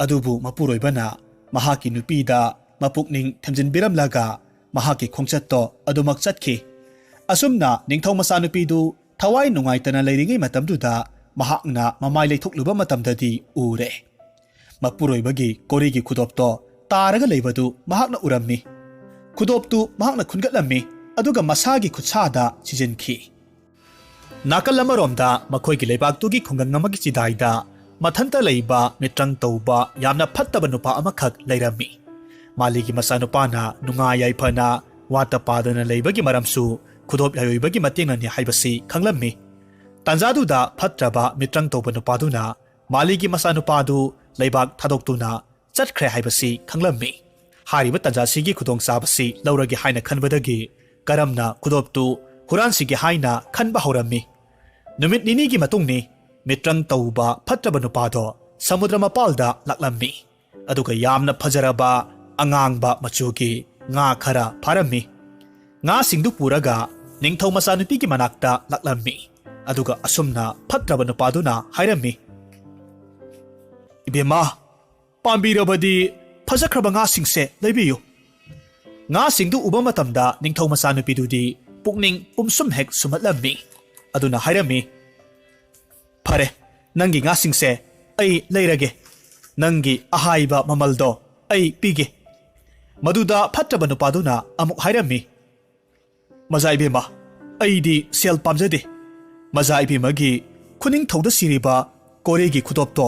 ꯑꯗꯨꯕꯨ ꯃꯄꯨꯔꯣꯏꯕꯅ ꯃꯍꯥꯛꯀꯤ ꯅꯨꯄꯤꯗ ꯃꯄꯨꯛꯅꯤꯡ ꯊꯝꯖꯤꯟꯕꯤꯔꯝꯂꯒ ꯃꯍꯥꯛꯀꯤ ꯈꯣꯡꯆꯠꯇꯣ ꯑꯗꯨꯃꯛ ꯆꯠꯈꯤ꯫ ꯑꯁꯨꯝꯅ ꯅꯤꯡꯊꯧ ꯃꯆꯥꯅꯨꯄꯤꯗꯨ ꯊꯋꯥꯏ ꯅꯨꯡꯉꯥꯏꯇꯅ ꯂꯩꯔꯤꯉꯩ ꯃꯇꯝꯗꯨꯗ ꯃꯍꯥꯛꯅ ꯃꯃꯥꯏ ꯂꯩꯊꯣꯛꯂꯨꯕ ꯃꯇꯝꯗꯗꯤ ꯎꯔꯦ꯫ ꯃꯄꯨꯔꯣꯏꯕꯒꯤ ꯀꯣꯔꯤꯒꯤ ꯈꯨꯗꯣꯞꯇꯣ ꯇꯥꯔꯒ ꯂꯩꯕꯗꯨ ꯃꯍꯥꯛꯅ ꯎꯔꯝꯃꯤ꯫ ꯈꯨꯗꯣꯞꯇꯨ ꯃꯍꯥꯛꯅ ꯈꯨꯟꯒꯠꯂꯝꯃꯤ, ꯑꯗꯨꯒ ꯃꯁꯥꯒꯤ ꯈꯨꯠꯁꯥꯗ ꯁꯤꯖꯤꯟꯈꯤ꯫ ꯅꯥꯀꯜ ꯑꯃꯔꯣꯝꯗ ꯃꯈꯣꯏꯒꯤ ꯂꯩꯕꯥꯛꯇꯨꯒꯤ ꯈꯨꯡꯒꯪ ꯑꯃꯒꯤ ꯆꯤꯗꯥꯏꯗ ꯃꯊꯟꯇ ꯂꯩꯕ ꯃꯤꯇ꯭ꯔꯪ ꯇꯧꯕ ꯌꯥꯝꯅ ꯐꯠꯇꯕ ꯅꯨꯄꯥ ꯑꯃꯈꯛ ꯂꯩꯔꯝꯃꯤ꯫ ꯃꯥꯂꯤꯒꯤ ꯃꯆꯥꯅꯨꯄꯥꯅ ꯅꯨꯡꯉꯥꯏ ꯌꯥꯏꯐꯅ ꯋꯥꯠꯇ ꯄꯥꯗꯅ ꯂꯩꯕꯒꯤ ꯃꯔꯝꯁꯨ ꯈꯨꯗꯣꯞ ꯌꯥꯏꯑꯣꯏꯕꯒꯤ ꯃꯇꯦꯡꯅꯅꯤ ꯍꯥꯏꯕꯁꯤ ꯈꯪꯂꯝꯃꯤ꯫ ꯇꯥꯟꯖꯥꯗꯨꯗ ꯐꯠꯇ꯭ꯔꯕ ꯃꯤꯇ꯭ꯔꯪ ꯇꯧꯕ ꯅꯨꯄꯥꯗꯨꯅ ꯃꯥꯂꯤꯒꯤ ꯃꯆꯥꯅꯨꯄꯥꯗꯨ ꯂꯩꯕꯥꯛ ꯊꯥꯗꯣꯛꯇꯨꯅ ꯆꯠꯈ꯭ꯔꯦ ꯍꯥꯏꯕꯁꯤ ꯈꯪꯂꯝꯃꯤ꯫ ꯍꯥꯏꯔꯤꯕ ꯇꯥꯟꯖꯥꯁꯤꯒꯤ ꯈꯨꯗꯣꯡꯆꯥꯕꯁꯤ ꯂꯧꯔꯒꯦ ꯍꯥꯏꯅ ꯈꯟꯕꯗꯒꯤ ꯀꯔꯝꯅ ꯈꯨꯗꯣꯞꯇꯨ ꯍꯨꯔꯥꯟꯁꯤꯒꯦ ꯍꯥꯏꯅ ꯈꯟꯕ ꯍꯧꯔꯝꯃꯤ꯫ ꯅꯨꯃꯤꯠ ꯅꯤꯅꯤꯒꯤ ꯃꯇꯨꯡꯅꯤ꯫ ꯃꯤꯇ꯭ꯔꯪ ꯇꯧꯕ ꯐꯠꯇ꯭ꯔꯕ ꯅꯨꯄꯥꯗꯣ ꯁꯃꯨꯗ꯭ꯔ ꯃꯄꯥꯜꯗ ꯂꯥꯛꯂꯝꯃꯤ꯫ ꯑꯗꯨꯒ ꯌꯥꯝꯅ ꯐꯖꯔꯕ ꯑꯉꯥꯡꯕ ꯃꯆꯨꯒꯤ ꯉꯥ ꯈꯔ ꯐꯥꯔꯝꯃꯤ꯫ ꯉꯥꯁꯤꯡꯗꯨ ꯄꯨꯔꯒ ꯅꯤꯡꯊꯧ ꯃꯆꯥꯅꯨꯄꯤꯒꯤ ꯃꯅꯥꯛꯇ ꯂꯥꯛꯂꯝꯃꯤ꯫ ꯑꯗꯨꯒ ꯑꯁꯨꯝꯅ ꯐꯠꯇ꯭ꯔꯕ ꯅꯨꯄꯥꯗꯨꯅ ꯍꯥꯏꯔꯝꯃꯤ, "ꯏꯕꯦꯝꯃ, ꯄꯥꯝꯕꯤꯔꯕꯗꯤ ꯐꯖꯈ꯭ꯔꯕ ꯉꯥꯁꯤꯡꯁꯦ ꯂꯩꯕꯤꯌꯨ"꯫ ꯉꯥꯁꯤꯡꯗꯨ ꯎꯕ ꯃꯇꯝꯗ ꯅꯤꯡꯊꯧ ꯃꯆꯥꯅꯨꯄꯤꯗꯨꯗꯤ ꯄꯨꯛꯅꯤꯡ ꯄꯨꯝꯁꯨꯝ ꯍꯦꯛ ꯁꯨꯝꯍꯠꯂꯝꯃꯤ꯫ ꯑꯗꯨꯅ ꯍꯥꯏꯔꯝꯃꯤ, "ꯐꯔꯦ, ꯅꯪꯒꯤ ꯉꯥꯁꯤꯡꯁꯦ ꯑꯩ ꯂꯩꯔꯒꯦ꯫ ꯅꯪꯒꯤ ꯑꯍꯥꯏꯕ ꯃꯃꯜꯗꯣ ꯑꯩ ꯄꯤꯒꯦ"꯫ ꯃꯗꯨꯗ ꯐꯠꯇꯕ ꯅꯨꯄꯥꯗꯨꯅ ꯑꯃꯨꯛ ꯍꯥꯏꯔꯝꯃꯤ, "ꯃꯖꯥ ꯏꯕꯦꯝꯃ, ꯑꯩꯗꯤ ꯁꯦꯜ ꯄꯥꯝꯖꯗꯦ꯫ ꯃꯖꯥ ꯏꯕꯦꯝꯃꯒꯤ ꯈꯨꯅꯤꯡꯊꯧꯗ ꯁꯤꯔꯤꯕ ꯀꯣꯔꯤꯒꯤ ꯈꯨꯗꯣꯞꯇꯣ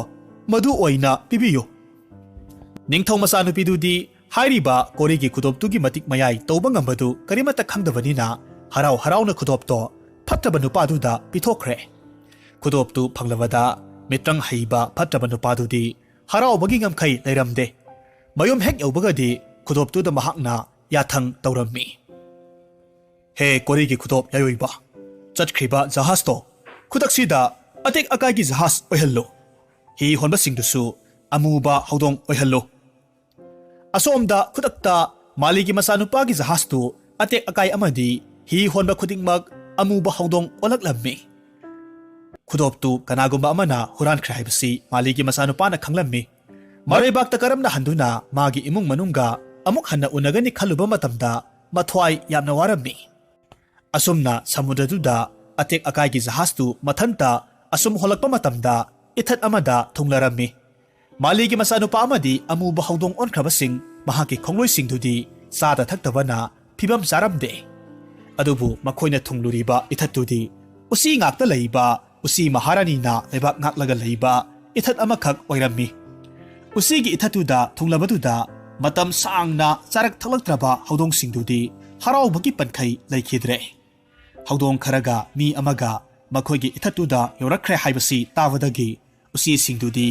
ꯃꯗꯨ ꯑꯣꯏꯅ ꯄꯤꯕꯤꯌꯨ"꯫ ꯅꯤꯡꯊꯧ ꯃꯆꯥꯅꯨꯄꯤꯗꯨꯗꯤ ꯍꯥꯏꯔꯤꯕ ꯀꯣꯔꯤꯒꯤ ꯈꯨꯗꯣꯞꯇꯨꯒꯤ ꯃꯇꯤꯛ ꯃꯌꯥꯏ ꯇꯧꯕ ꯉꯝꯕꯗꯨ ꯀꯔꯤꯃꯠꯇ ꯈꯪꯗꯕꯅꯤꯅ ꯍꯔꯥꯎ ꯍꯔꯥꯎꯅ ꯈꯨꯗꯣꯞꯇꯣ ꯐꯠꯇꯕ ꯅꯨꯄꯥꯗꯨꯗ ꯄꯤꯊꯣꯛꯈ꯭ꯔꯦ꯫ ꯈꯨꯗꯣꯞꯇꯨ ꯐꯪꯂꯕꯗ ꯃꯤꯇ꯭ꯔꯪ ꯍꯩꯕ ꯐꯠꯇꯕ ꯅꯨꯄꯥꯗꯨꯗꯤ ꯍꯔꯥꯎꯕꯒꯤ ꯉꯝꯈꯩ ꯂꯩꯔꯝꯗꯦ꯫ ꯃꯌꯨꯝ ꯍꯦꯛ ꯌꯧꯕꯒꯗꯤ ꯈꯨꯗꯣꯞꯇꯨꯗ ꯃꯍꯥꯛꯅ ꯌꯥꯊꯪ ꯇꯧꯔꯝꯃꯤ꯫ "ꯍꯦ ꯀꯣꯔꯤꯒꯤ ꯈꯨꯗꯣꯞ ꯌꯥꯏꯑꯣꯏꯕ, ꯆꯠꯈ꯭ꯔꯤꯕ ꯖꯍꯥꯖꯇꯣ ꯈꯨꯗꯛꯁꯤꯗ ꯑꯇꯦꯛ ꯑꯀꯥꯏꯒꯤ ꯖꯍꯥꯖ ꯑꯣꯏꯍꯜꯂꯨ꯫ ꯍꯤ ꯍꯣꯟꯕꯁꯤꯡꯗꯨꯁꯨ ꯑꯃꯨꯕ ꯍꯧꯗꯣꯡ ꯑꯣꯏꯍꯜꯂꯨ"꯫ ꯑꯁꯣꯝꯗ ꯈꯨꯗꯛꯇ ꯃꯥꯂꯤꯒꯤ ꯃꯆꯥꯅꯨꯄꯥꯒꯤ ꯖꯍꯥꯖꯇꯨ ꯑꯇꯦꯛ ꯑꯀꯥꯏ ꯑꯃꯗꯤ ꯍꯤ ꯍꯣꯟꯕ ꯈꯨꯗꯤꯡꯃꯛ ꯑꯃꯨꯕ ꯍꯧꯗꯣꯡ ꯑꯣꯜꯂꯛꯂꯝꯃꯤ꯫ ꯈꯨꯗꯣꯞꯇꯨ ꯀꯅꯥꯒꯨꯝꯕ ꯑꯃꯅ ꯍꯨꯔꯥꯟꯈ꯭ꯔꯦ ꯍꯥꯏꯕꯁꯤ ꯃꯥꯂꯤꯒꯤ ꯃꯆꯥꯅꯨꯄꯥꯅ ꯈꯪꯂꯝꯃꯤ꯫ ꯃꯔꯩꯕꯥꯛꯇ ꯀꯔꯝꯅ ꯍꯟꯗꯨꯅ ꯃꯥꯒꯤ ꯏꯃꯨꯡ ꯃꯅꯨꯡꯒ ꯑꯃꯨꯛ ꯍꯟꯅ ꯎꯅꯒꯅꯤ ꯈꯜꯂꯨꯕ ꯃꯇꯝꯗ ꯃꯊ꯭ꯋꯥꯏ ꯌꯥꯝꯅ ꯋꯥꯔꯝꯃꯤ꯫ ꯑꯁꯨꯝꯅ ꯁꯃꯨꯗ꯭ꯔꯗꯨꯗ ꯑꯇꯦꯛ ꯑꯀꯥꯏꯒꯤ ꯖꯍꯥꯖꯇꯨ ꯃꯊꯟꯇ ꯑꯁꯨꯝ ꯍꯣꯜꯂꯛꯄ ꯃꯇꯝꯗ ꯏꯊꯠ ꯑꯃꯗ ꯊꯨꯡꯂꯔꯝꯃꯤ꯫ ꯃꯥꯂꯤꯒꯤ ꯃꯆꯥꯅꯨꯄꯥ ꯑꯃꯗꯤ ꯑꯃꯨꯕ ꯍꯧꯗꯣꯡ ꯑꯣꯟꯈ꯭ꯔꯕꯁꯤꯡ ꯃꯍꯥꯛꯀꯤ ꯈꯣꯡꯂꯣꯏꯁꯤꯡꯗꯨꯗꯤ ꯆꯥꯗ ꯊꯛꯇꯕꯅ ꯐꯤꯕꯝ ꯆꯥꯔꯝꯗꯦ꯫ ꯑꯗꯨꯕꯨ ꯃꯈꯣꯏꯅ ꯊꯨꯡꯂꯨꯔꯤꯕ ꯏꯊꯠꯇꯨꯗꯤ ꯎꯆꯤ ꯉꯥꯛꯇ ꯂꯩꯕ ꯎꯆꯤ ꯃꯍꯥꯔꯥꯅꯤꯅ ꯂꯩꯕꯥꯛ ꯉꯥꯛꯂꯒ ꯂꯩꯕ ꯏꯊꯠ ꯑꯃꯈꯛ ꯑꯣꯏꯔꯝꯃꯤ꯫ ꯎꯆꯤꯒꯤ ꯏꯊꯠꯇꯨꯗ ꯊꯨꯡꯂꯕꯗꯨꯗ ꯃꯇꯝ ꯁꯥꯡꯅ ꯆꯥꯔꯛ ꯊꯛꯂꯛꯇ꯭ꯔꯕ ꯍꯧꯗꯣꯡꯁꯤꯡꯗꯨꯗꯤ ꯍꯔꯥꯎꯕꯒꯤ ꯄꯟꯈꯩ ꯂꯩꯈꯤꯗ꯭ꯔꯦ꯫ ꯍꯧꯗꯣꯡ ꯈꯔꯒ ꯃꯤ ꯑꯃꯒ ꯃꯈꯣꯏꯒꯤ ꯏꯊꯠꯇꯨꯗ ꯌꯧꯔꯛꯈ꯭ꯔꯦ ꯍꯥꯏꯕꯁꯤ ꯇꯥꯕꯗꯒꯤ ꯎꯆꯤꯁꯤꯡꯗꯨꯗꯤ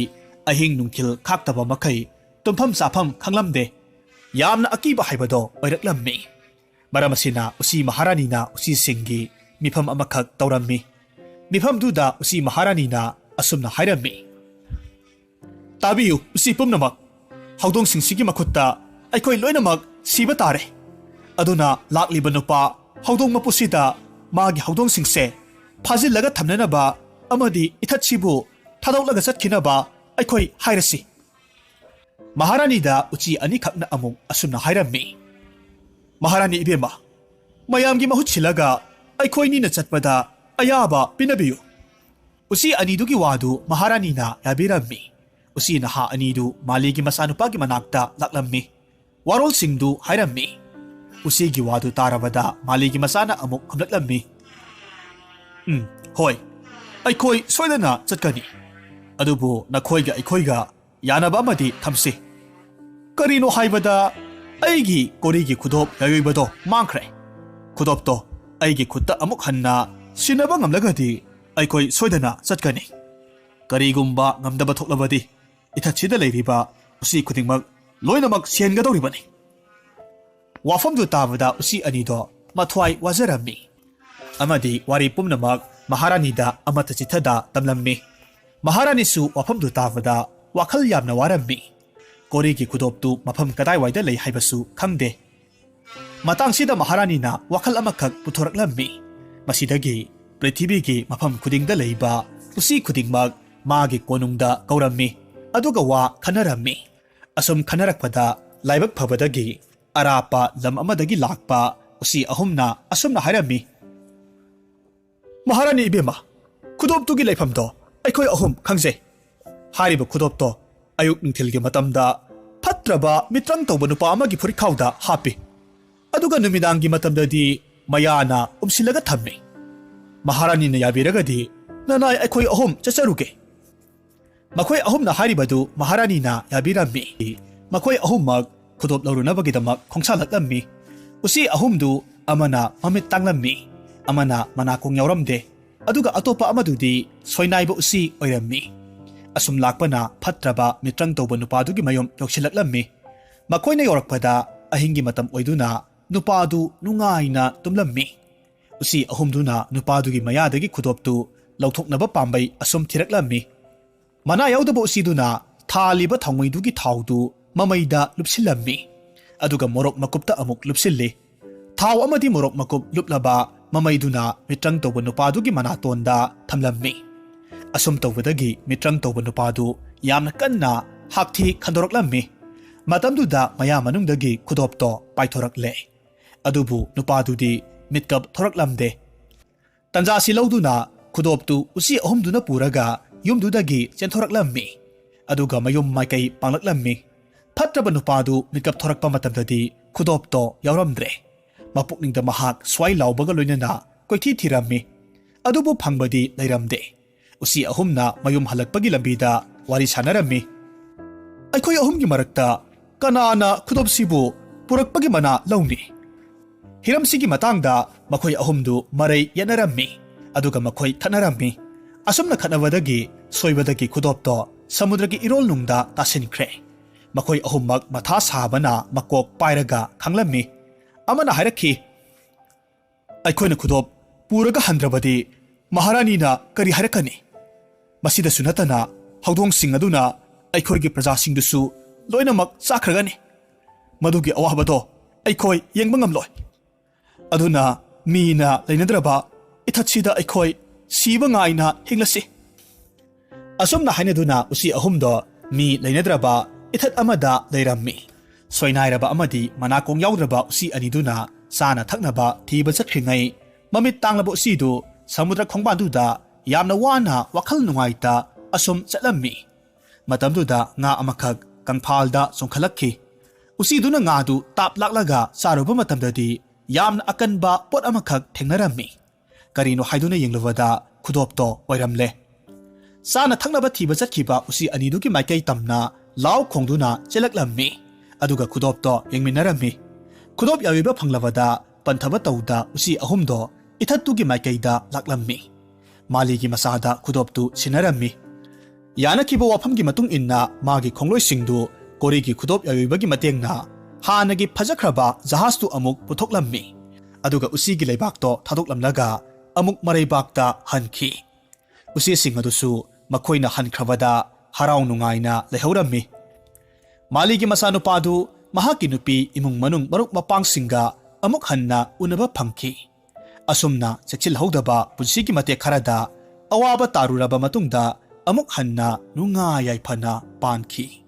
ꯑꯍꯤꯡ ꯅꯨꯡꯊꯤꯜ ꯈꯥꯛꯇꯕ ꯃꯈꯩ ꯇꯨꯝꯐꯝ ꯆꯥꯐꯝ ꯈꯪꯂꯝꯗꯦ꯫ ꯌꯥꯝꯅ ꯑꯀꯤꯕ ꯍꯥꯏꯕꯗꯣ ꯑꯣꯏꯔꯛꯂꯝꯃꯤ꯫ ꯃꯔꯝ ꯑꯁꯤꯅ ꯎꯆꯤ ꯃꯍꯥꯔꯥꯅꯤꯅ ꯎꯆꯤꯁꯤꯡꯒꯤ ꯃꯤꯐꯝ ꯑꯃꯈꯛ ꯇꯧꯔꯝꯃꯤ꯫ ꯃꯤꯐꯝꯗꯨꯗ ꯎꯆꯤ ꯃꯍꯥꯔꯥꯅꯤꯅ ꯑꯁꯨꯝꯅ ꯍꯥꯏꯔꯝꯃꯤ, "ꯇꯥꯕꯤꯌꯨ, ꯎꯆꯤ ꯄꯨꯝꯅꯃꯛ꯫ ꯍꯧꯗꯣꯡꯁꯤꯡꯁꯤꯒꯤ ꯃꯈꯨꯠꯇ ꯑꯩꯈꯣꯏ ꯂꯣꯏꯅꯃꯛ ꯁꯤꯕ ꯇꯥꯔꯦ꯫ ꯑꯗꯨꯅ ꯂꯥꯛꯂꯤꯕ ꯅꯨꯄꯥ ꯍꯧꯗꯣꯡ ꯃꯄꯨꯁꯤꯗ ꯃꯥꯒꯤ ꯍꯧꯗꯣꯡꯁꯤꯡꯁꯦ ꯐꯥꯖꯤꯜꯂꯒ ꯊꯝꯅꯅꯕ ꯑꯃꯗꯤ ꯏꯊꯠꯁꯤꯕꯨ ꯊꯥꯗꯣꯛꯂꯒ ꯆꯠꯈꯤꯅꯕ ꯑꯩꯈꯣꯏ ꯍꯥꯏꯔꯁꯤ"꯫ ꯃꯍꯥꯔꯥꯅꯤꯗ ꯎꯆꯤ ꯑꯅꯤꯈꯛꯅ ꯑꯃꯨꯛ ꯑꯁꯨꯝꯅ ꯍꯥꯏꯔꯝꯃꯤ, "ꯃꯍꯥꯔꯥꯅꯤ ꯏꯕꯦꯝꯃ, ꯃꯌꯥꯝꯒꯤ ꯃꯍꯨꯠ ꯁꯤꯜꯂꯒ ꯑꯩꯈꯣꯏꯅꯤꯅ ꯆꯠꯄꯗ ꯑꯌꯥꯕ ꯄꯤꯅꯕꯤꯌꯨ"꯫ ꯎꯆꯤ ꯑꯅꯤꯗꯨꯒꯤ ꯋꯥꯗꯨ ꯃꯍꯥꯔꯥꯅꯤꯅ ꯌꯥꯕꯤꯔꯝꯃꯤ꯫ ꯎꯆꯤ ꯅꯍꯥ ꯑꯅꯤꯗꯨ ꯃꯥꯂꯤꯒꯤ ꯃꯆꯥꯅꯨꯄꯥꯒꯤ ꯃꯅꯥꯛꯇ ꯂꯥꯛꯂꯝꯃꯤ꯫ ꯋꯥꯔꯣꯜꯁꯤꯡꯗꯨ ꯍꯥꯏꯔꯝꯃꯤ꯫ ꯎꯆꯤꯒꯤ ꯋꯥꯗꯨ ꯇꯥꯔꯕꯗ ꯃꯥꯂꯤꯒꯤ ꯃꯆꯥꯅ ꯑꯃꯨꯛ ꯈꯨꯝꯂꯛꯂꯝꯃꯤ, "ꯎꯝ, ꯍꯣꯏ, ꯑꯩꯈꯣꯏ ꯁꯣꯏꯗꯅ ꯆꯠꯀꯅꯤ꯫ ꯑꯗꯨꯕꯨ ꯅꯈꯣꯏꯒ ꯑꯩꯈꯣꯏꯒ ꯌꯥꯅꯕ ꯑꯃꯗꯤ ꯊꯝꯁꯤ꯫ ꯀꯔꯤꯅꯣ ꯍꯥꯏꯕꯗ, ꯑꯩꯒꯤ ꯀꯣꯔꯤꯒꯤ ꯈꯨꯗꯣꯞ ꯌꯥꯏꯑꯣꯏꯕꯗꯣ ꯃꯥꯡꯈ꯭ꯔꯦ꯫ ꯈꯨꯗꯣꯞꯇꯣ ꯑꯩꯒꯤ ꯈꯨꯠꯇ ꯑꯃꯨꯛ ꯍꯟꯅ ꯁꯤꯟꯅꯕ ꯉꯝꯂꯒꯗꯤ ꯑꯩꯈꯣꯏ ꯁꯣꯏꯗꯅ ꯆꯠꯀꯅꯤ꯫ ꯀꯔꯤꯒꯨꯝꯕ ꯉꯝꯗꯕ ꯊꯣꯛꯂꯕꯗꯤ ꯏꯊꯠꯁꯤꯗ ꯂꯩꯔꯤꯕ ꯎꯆꯤ ꯈꯨꯗꯤꯡꯃꯛ ꯂꯣꯏꯅꯃꯛ ꯁꯤꯍꯟꯒꯗꯧꯔꯤꯕꯅꯤ꯫" ꯋꯥꯐꯝꯗꯨ ꯇꯥꯕꯗ ꯎꯆꯤ ꯑꯅꯤꯗꯣ ꯃꯊ꯭ꯋꯥꯏ ꯋꯥꯖꯔꯝꯃꯤ ꯑꯃꯗꯤ ꯋꯥꯔꯤ ꯄꯨꯝꯅꯃꯛ ꯃꯍꯥꯔꯥꯅꯤꯗ ꯑꯃꯠꯇ ꯆꯤꯠꯊꯗ ꯇꯝꯂꯝꯃꯤ꯫ ꯃꯍꯥꯔꯥꯅꯤꯁꯨ ꯋꯥꯐꯝꯗꯨ ꯇꯥꯕꯗ ꯋꯥꯈꯜ ꯌꯥꯝꯅ ꯋꯥꯔꯝꯃꯤ꯫ ꯀꯣꯔꯤꯒꯤ ꯈꯨꯗꯣꯞꯇꯨ ꯃꯐꯝ ꯀꯗꯥꯏꯋꯥꯏꯗ ꯂꯩ ꯍꯥꯏꯕꯁꯨ ꯈꯪꯗꯦ꯫ ꯃꯇꯥꯡꯁꯤꯗ ꯃꯍꯥꯔꯥꯅꯤꯅ ꯋꯥꯈꯜ ꯑꯃꯈꯛ ꯄꯨꯊꯣꯔꯛꯂꯝꯃꯤ꯫ ꯃꯁꯤꯗꯒꯤ ꯄ꯭ꯔꯤꯊꯤꯕꯤꯒꯤ ꯃꯐꯝ ꯈꯨꯗꯤꯡꯗ ꯂꯩꯕ ꯎꯆꯤ ꯈꯨꯗꯤꯡꯃꯛ ꯃꯥꯒꯤ ꯀꯣꯅꯨꯡꯗ ꯀꯧꯔꯝꯃꯤ, ꯑꯗꯨꯒ ꯋꯥ ꯈꯟꯅꯔꯝꯃꯤ꯫ ꯑꯁꯨꯝ ꯈꯟꯅꯔꯛꯄꯗ ꯂꯥꯏꯕꯛ ꯐꯕꯗꯒꯤ ꯑꯔꯥꯞꯄ ꯂꯝ ꯑꯃꯗꯒꯤ ꯂꯥꯛꯄ ꯎꯆꯤ ꯑꯍꯨꯝꯅ ꯑꯁꯨꯝꯅ ꯍꯥꯏꯔꯝꯃꯤ, "ꯃꯍꯥꯔꯥꯅꯤ ꯏꯕꯦꯝꯃ, ꯈꯨꯗꯣꯞꯇꯨꯒꯤ ꯂꯩꯐꯝꯗꯣ ꯑꯩꯈꯣꯏ ꯑꯍꯨꯝ ꯈꯪꯖꯩ꯫ ꯍꯥꯏꯔꯤꯕ ꯈꯨꯗꯣꯞꯇꯣ ꯑꯌꯨꯛ ꯅꯨꯡꯊꯤꯜꯒꯤ ꯃꯇꯝꯗ ꯐꯠꯇ꯭ꯔꯕ ꯃꯤꯇ꯭ꯔꯪ ꯇꯧꯕ ꯅꯨꯄꯥ ꯑꯃꯒꯤ ꯐꯨꯔꯤꯠꯈꯥꯎꯗ ꯍꯥꯞꯄꯤ, ꯑꯗꯨꯒ ꯅꯨꯃꯤꯗꯥꯡꯒꯤ ꯃꯇꯝꯗꯗꯤ ꯃꯌꯥꯅ ꯎꯝꯁꯤꯜꯂꯒ ꯊꯝꯃꯤ꯫ ꯃꯍꯥꯔꯥꯅꯤꯅ ꯌꯥꯕꯤꯔꯒꯗꯤ ꯅꯅꯥꯏ ꯑꯩꯈꯣꯏ ꯑꯍꯨꯝ ꯆꯠꯆꯔꯨꯒꯦ꯫" ꯃꯈꯣꯏ ꯑꯍꯨꯝꯅ ꯍꯥꯏꯔꯤꯕꯗꯨ ꯃꯍꯥꯔꯥꯅꯤꯅ ꯌꯥꯕꯤꯔꯝꯃꯤ꯫ ꯃꯈꯣꯏ ꯑꯍꯨꯝꯃꯛ ꯈꯨꯗꯣꯞ ꯂꯧꯔꯨꯅꯕꯒꯤꯗꯃꯛ ꯈꯣꯡꯁꯥꯜꯂꯛꯂꯝꯃꯤ꯫ ꯎꯆꯤ ꯑꯍꯨꯝꯗꯨ ꯑꯃꯅ ꯃꯃꯤꯠ ꯇꯥꯡꯂꯝꯃꯤ, ꯑꯃꯅ ꯃꯅꯥꯀꯣꯡ ꯌꯥꯎꯔꯝꯗꯦ, ꯑꯗꯨꯒ ꯑꯇꯣꯞꯄ ꯑꯃꯗꯨꯗꯤ ꯁꯣꯏꯅꯥꯏꯕ ꯎꯆꯤ ꯑꯣꯏꯔꯝꯃꯤ꯫ ꯑꯁꯨꯝ ꯂꯥꯛꯄꯅ ꯐꯠꯇ꯭ꯔꯕ ꯃꯤꯇ꯭ꯔꯪ ꯇꯧꯕ ꯅꯨꯄꯥꯗꯨꯒꯤ ꯃꯌꯨꯝ ꯌꯧꯁꯤꯜꯂꯛꯂꯝꯃꯤ꯫ ꯃꯈꯣꯏꯅ ꯌꯧꯔꯛꯄꯗ ꯑꯍꯤꯡꯒꯤ ꯃꯇꯝ ꯑꯣꯏꯗꯨꯅ ꯅꯨꯄꯥꯗꯨ ꯅꯨꯡꯉꯥꯏꯅ ꯇꯨꯝꯂꯝꯃꯤ꯫ ꯎꯆꯤ ꯑꯍꯨꯝꯗꯨꯅ ꯅꯨꯄꯥꯗꯨꯒꯤ ꯃꯌꯥꯗꯒꯤ ꯈꯨꯗꯣꯞꯇꯨ ꯂꯧꯊꯣꯛꯅꯕ ꯄꯥꯝꯕꯩ ꯑꯁꯨꯝ ꯊꯤꯔꯛꯂꯝꯃꯤ꯫ ꯃꯅꯥ ꯌꯥꯎꯗꯕ ꯎꯆꯤꯗꯨꯅ ꯊꯥꯜꯂꯤꯕ ꯊꯥꯎꯃꯩꯗꯨꯒꯤ ꯊꯥꯎꯗꯨ ꯃꯃꯩꯗ ꯂꯨꯞꯁꯤꯜꯂꯝꯃꯤ, ꯑꯗꯨꯒ ꯃꯣꯔꯣꯛ ꯃꯀꯨꯞꯇ ꯑꯃꯨꯛ ꯂꯨꯞꯁꯤꯜꯂꯤ꯫ ꯊꯥꯎ ꯑꯃꯗꯤ ꯃꯣꯔꯣꯛ ꯃꯀꯨꯞ ꯂꯨꯞꯂꯕ ꯃꯃꯩꯗꯨꯅ ꯃꯤꯇ꯭ꯔꯪ ꯇꯧꯕ ꯅꯨꯄꯥꯗꯨꯒꯤ ꯃꯅꯥꯇꯣꯟꯗ ꯊꯝꯂꯝꯃꯤ꯫ ꯑꯁꯨꯝ ꯇꯧꯕꯗꯒꯤ ꯃꯤꯇ꯭ꯔꯪ ꯇꯧꯕ ꯅꯨꯄꯥꯗꯨ ꯌꯥꯝꯅ ꯀꯟꯅ ꯍꯥꯛꯊꯤ ꯈꯟꯗꯣꯔꯛꯂꯝꯃꯤ꯫ ꯃꯇꯝꯗꯨꯗ ꯃꯌꯥ ꯃꯅꯨꯡꯗꯒꯤ ꯈꯨꯗꯣꯞꯇꯣ ꯄꯥꯏꯊꯣꯔꯛꯂꯦ꯫ ꯑꯗꯨꯕꯨ ꯅꯨꯄꯥꯗꯨꯗꯤ ꯃꯤꯠꯀꯞ ꯊꯣꯔꯛꯂꯝꯗꯦ꯫ ꯇꯟꯖꯥꯁꯤ ꯂꯧꯗꯨꯅ ꯈꯨꯗꯣꯞꯇꯨ ꯎꯆꯤ ꯑꯍꯨꯝꯗꯨꯅ ꯄꯨꯔꯒ ꯌꯨꯝꯗꯨꯗꯒꯤ ꯆꯦꯟꯊꯣꯔꯛꯂꯝꯃꯤ, ꯑꯗꯨꯒ ꯃꯌꯨꯝ ꯃꯥꯏꯀꯩ ꯄꯥꯡꯂꯛꯂꯝꯃꯤ꯫ ꯐꯠꯇ꯭ꯔꯕ ꯅꯨꯄꯥꯗꯨ ꯃꯤꯀꯞ ꯊꯣꯔꯛꯄ ꯃꯇꯝꯗꯗꯤ ꯈꯨꯗꯣꯞꯇꯣ ꯌꯥꯎꯔꯝꯗ꯭ꯔꯦ꯫ ꯃꯄꯨꯛꯅꯤꯡꯗ ꯃꯍꯥꯛ ꯁ꯭ꯋꯥꯏ ꯂꯥꯎꯕꯒ ꯂꯣꯏꯅꯅ ꯀꯣꯏꯊꯤ ꯊꯤꯔꯝꯃꯤ, ꯑꯗꯨꯕꯨ ꯐꯪꯕꯗꯤ ꯂꯩꯔꯝꯗꯦ꯫ ꯎꯆꯤ ꯑꯍꯨꯝꯅ ꯃꯌꯨꯝ ꯍꯜꯂꯛꯄꯒꯤ ꯂꯝꯕꯤꯗ ꯋꯥꯔꯤ ꯁꯥꯟꯅꯔꯝꯃꯤ꯫ ꯑꯩꯈꯣꯏ ꯑꯍꯨꯝꯒꯤ ꯃꯔꯛꯇ ꯀꯅꯥꯅ ꯈꯨꯗꯣꯞꯁꯤꯕꯨ ꯄꯨꯔꯛꯄꯒꯤ ꯃꯅꯥ ꯂꯧꯅꯤ? ꯍꯤꯔꯝꯁꯤꯒꯤ ꯃꯇꯥꯡꯗ ꯃꯈꯣꯏ ꯑꯍꯨꯝꯗꯨ ꯃꯔꯩ ꯌꯦꯠꯅꯔꯝꯃꯤ, ꯑꯗꯨꯒ ꯃꯈꯣꯏ ꯈꯠꯅꯔꯝꯃꯤ꯫ ꯑꯁꯨꯝꯅ ꯈꯠꯅꯕꯗꯒꯤ ꯁꯣꯏꯕꯗꯒꯤ ꯈꯨꯗꯣꯞꯇꯣ ꯁꯃꯨꯗ꯭ꯔꯒꯤ ꯏꯔꯣꯜꯅꯨꯡꯗ ꯇꯥꯁꯤꯟꯈ꯭ꯔꯦ꯫ ꯃꯈꯣꯏ ꯑꯍꯨꯝꯃꯛ ꯃꯊꯥ ꯁꯥꯕꯅ ꯃꯀꯣꯛ ꯄꯥꯏꯔꯒ ꯈꯥꯡꯂꯝꯃꯤ꯫ ꯑꯃꯅ ꯍꯥꯏꯔꯛꯈꯤ, "ꯑꯩꯈꯣꯏꯅ ꯈꯨꯗꯣꯞ ꯄꯨꯔꯒ ꯍꯟꯗ꯭ꯔꯕꯗꯤ ꯃꯍꯥꯔꯥꯅꯤꯅ ꯀꯔꯤ ꯍꯥꯏꯔꯛꯀꯅꯤ? ꯃꯁꯤꯗꯁꯨ ꯅꯠꯇꯅ ꯍꯧꯗꯣꯡꯁꯤꯡ ꯑꯗꯨꯅ ꯑꯩꯈꯣꯏꯒꯤ ꯄ꯭ꯔꯖꯥꯁꯤꯡꯗꯨꯁꯨ ꯂꯣꯏꯅꯃꯛ ꯆꯥꯈ꯭ꯔꯒꯅꯤ꯫ ꯃꯗꯨꯒꯤ ꯑꯋꯥꯕꯗꯣ ꯑꯩꯈꯣꯏ ꯌꯦꯡꯕ ꯉꯝꯂꯣꯏ꯫ ꯑꯗꯨꯅ ꯃꯤꯅ ꯂꯩꯅꯗ꯭ꯔꯕ ꯏꯊꯠꯁꯤꯗ ꯑꯩꯈꯣꯏ ꯁꯤꯕ ꯉꯥꯏꯅ ꯍꯤꯡꯂꯁꯤ꯫" ꯑꯁꯨꯝꯅ ꯍꯥꯏꯅꯗꯨꯅ ꯎꯆꯤ ꯑꯍꯨꯝꯗꯣ ꯃꯤ ꯂꯩꯅꯗ꯭ꯔꯕ ꯏꯊꯠ ꯑꯃꯗ ꯂꯩꯔꯝꯃꯤ꯫ ꯁꯣꯏꯅꯥꯏꯔꯕ ꯑꯃꯗꯤ ꯃꯅꯥꯀꯣꯡ ꯌꯥꯎꯗ꯭ꯔꯕ ꯎꯆꯤ ꯑꯅꯤꯗꯨꯅ ꯆꯥꯅ ꯊꯛꯅꯕ ꯊꯤꯕ ꯆꯠꯈ꯭ꯔꯤꯉꯩ, ꯃꯃꯤꯠ ꯇꯥꯡꯂꯕ ꯎꯆꯤꯗꯨ ꯁꯃꯨꯗ꯭ꯔ ꯈꯣꯡꯕꯥꯟꯗꯨꯗ ꯌꯥꯝꯅ ꯋꯥꯅ ꯋꯥꯈꯜ ꯅꯨꯡꯉꯥꯏꯇ ꯑꯁꯨꯝ ꯆꯠꯂꯝꯃꯤ꯫ ꯃꯇꯝꯗꯨꯗ ꯉꯥ ꯑꯃꯈꯛ ꯀꯪꯐꯥꯜꯗ ꯆꯣꯡꯈꯠꯂꯛꯈꯤ꯫ ꯎꯆꯤꯗꯨꯅ ꯉꯥꯗꯨ ꯇꯥꯞ ꯂꯥꯛꯂꯒ ꯆꯥꯔꯨꯕ ꯃꯇꯝꯗꯗꯤ ꯌꯥꯝꯅ ꯑꯀꯟꯕ ꯄꯣꯠ ꯑꯃꯈꯛ ꯊꯦꯡꯅꯔꯝꯃꯤ꯫ ꯀꯔꯤꯅꯣ ꯍꯥꯏꯗꯨꯅ ꯌꯦꯡꯂꯨꯕꯗ ꯈꯨꯗꯣꯞꯇꯣ ꯑꯣꯏꯔꯝꯂꯦ꯫ ꯆꯥꯅ ꯊꯛꯅꯕ ꯊꯤꯕ ꯆꯠꯈꯤꯕ ꯎꯆꯤ ꯑꯅꯤꯗꯨꯒꯤ ꯃꯥꯏꯀꯩ ꯇꯝꯅ ꯂꯥꯎ ꯈꯣꯡꯗꯨꯅ ꯆꯦꯜꯂꯛꯂꯝꯃꯤ꯫ ꯑꯗꯨꯒ ꯈꯨꯗꯣꯞꯇꯣ ꯌꯦꯡꯃꯤꯟꯅꯔꯝꯃꯤ꯫ ꯈꯨꯗꯣꯞ ꯌꯥꯎꯕ ꯐꯪꯂꯕꯗ ꯄꯟꯊꯕ ꯇꯧꯗ ꯎꯆꯤ ꯑꯍꯨꯝꯗꯣ ꯏꯊꯠꯇꯨꯒꯤ ꯃꯥꯏꯀꯩꯗ ꯂꯥꯛꯂꯝꯃꯤ꯫ ꯃꯥꯂꯤꯒꯤ ꯃꯆꯥꯗ ꯈꯨꯗꯣꯞꯇꯨ ꯁꯤꯟꯅꯔꯝꯃꯤ꯫ ꯌꯥꯅꯈꯤꯕ ꯋꯥꯐꯝꯒꯤ ꯃꯇꯨꯡ ꯏꯟꯅ ꯃꯥꯒꯤ ꯈꯣꯡꯂꯣꯏꯁꯤꯡꯗꯨ ꯀꯣꯔꯤꯒꯤ ꯈꯨꯗꯣꯞ ꯌꯥꯎꯕꯒꯤ ꯃꯇꯦꯡꯅ ꯍꯥꯟꯅꯒꯤ ꯐꯖꯈ꯭ꯔꯕ ꯖꯍꯥꯖꯇꯨ ꯑꯃꯨꯛ ꯄꯨꯊꯣꯛꯂꯝꯃꯤ꯫ ꯑꯗꯨꯒ ꯎꯆꯤꯒꯤ ꯂꯩꯕꯥꯛꯇꯣ ꯊꯥꯗꯣꯛꯂꯝꯂꯒ ꯑꯃꯨꯛ ꯃꯔꯩꯕꯥꯛꯇ ꯍꯟꯈꯤ꯫ ꯎꯆꯤꯁꯤꯡ ꯑꯗꯨꯁꯨ ꯃꯈꯣꯏꯅ ꯍꯟꯈ꯭ꯔꯕꯗ ꯍꯔꯥꯎ ꯅꯨꯡꯉꯥꯏꯅ ꯂꯩꯍꯧꯔꯝꯃꯤ꯫ ꯃꯥꯂꯤꯒꯤ ꯃꯆꯥꯅꯨꯄꯥꯗꯨ ꯃꯍꯥꯛꯀꯤ ꯅꯨꯄꯤ, ꯏꯃꯨꯡ ꯃꯅꯨꯡ, ꯃꯔꯨꯞ ꯃꯄꯥꯡꯁꯤꯡꯒ ꯑꯃꯨꯛ ꯍꯟꯅ ꯎꯅꯕ ꯐꯪꯈꯤ꯫ ꯑꯁꯨꯝꯅ ꯆꯦꯛꯁꯤꯜꯍꯧꯗꯕ ꯄꯨꯟꯁꯤꯒꯤ ꯃꯇꯦꯛ ꯈꯔꯗ ꯑꯋꯥꯕ ꯇꯥꯔꯨꯔꯕ ꯃꯇꯨꯡꯗ ꯑꯃꯨꯛ ꯍꯟꯅ ꯅꯨꯡꯉꯥꯏ ꯌꯥꯏꯐꯅ ꯄꯥꯟꯈꯤ꯫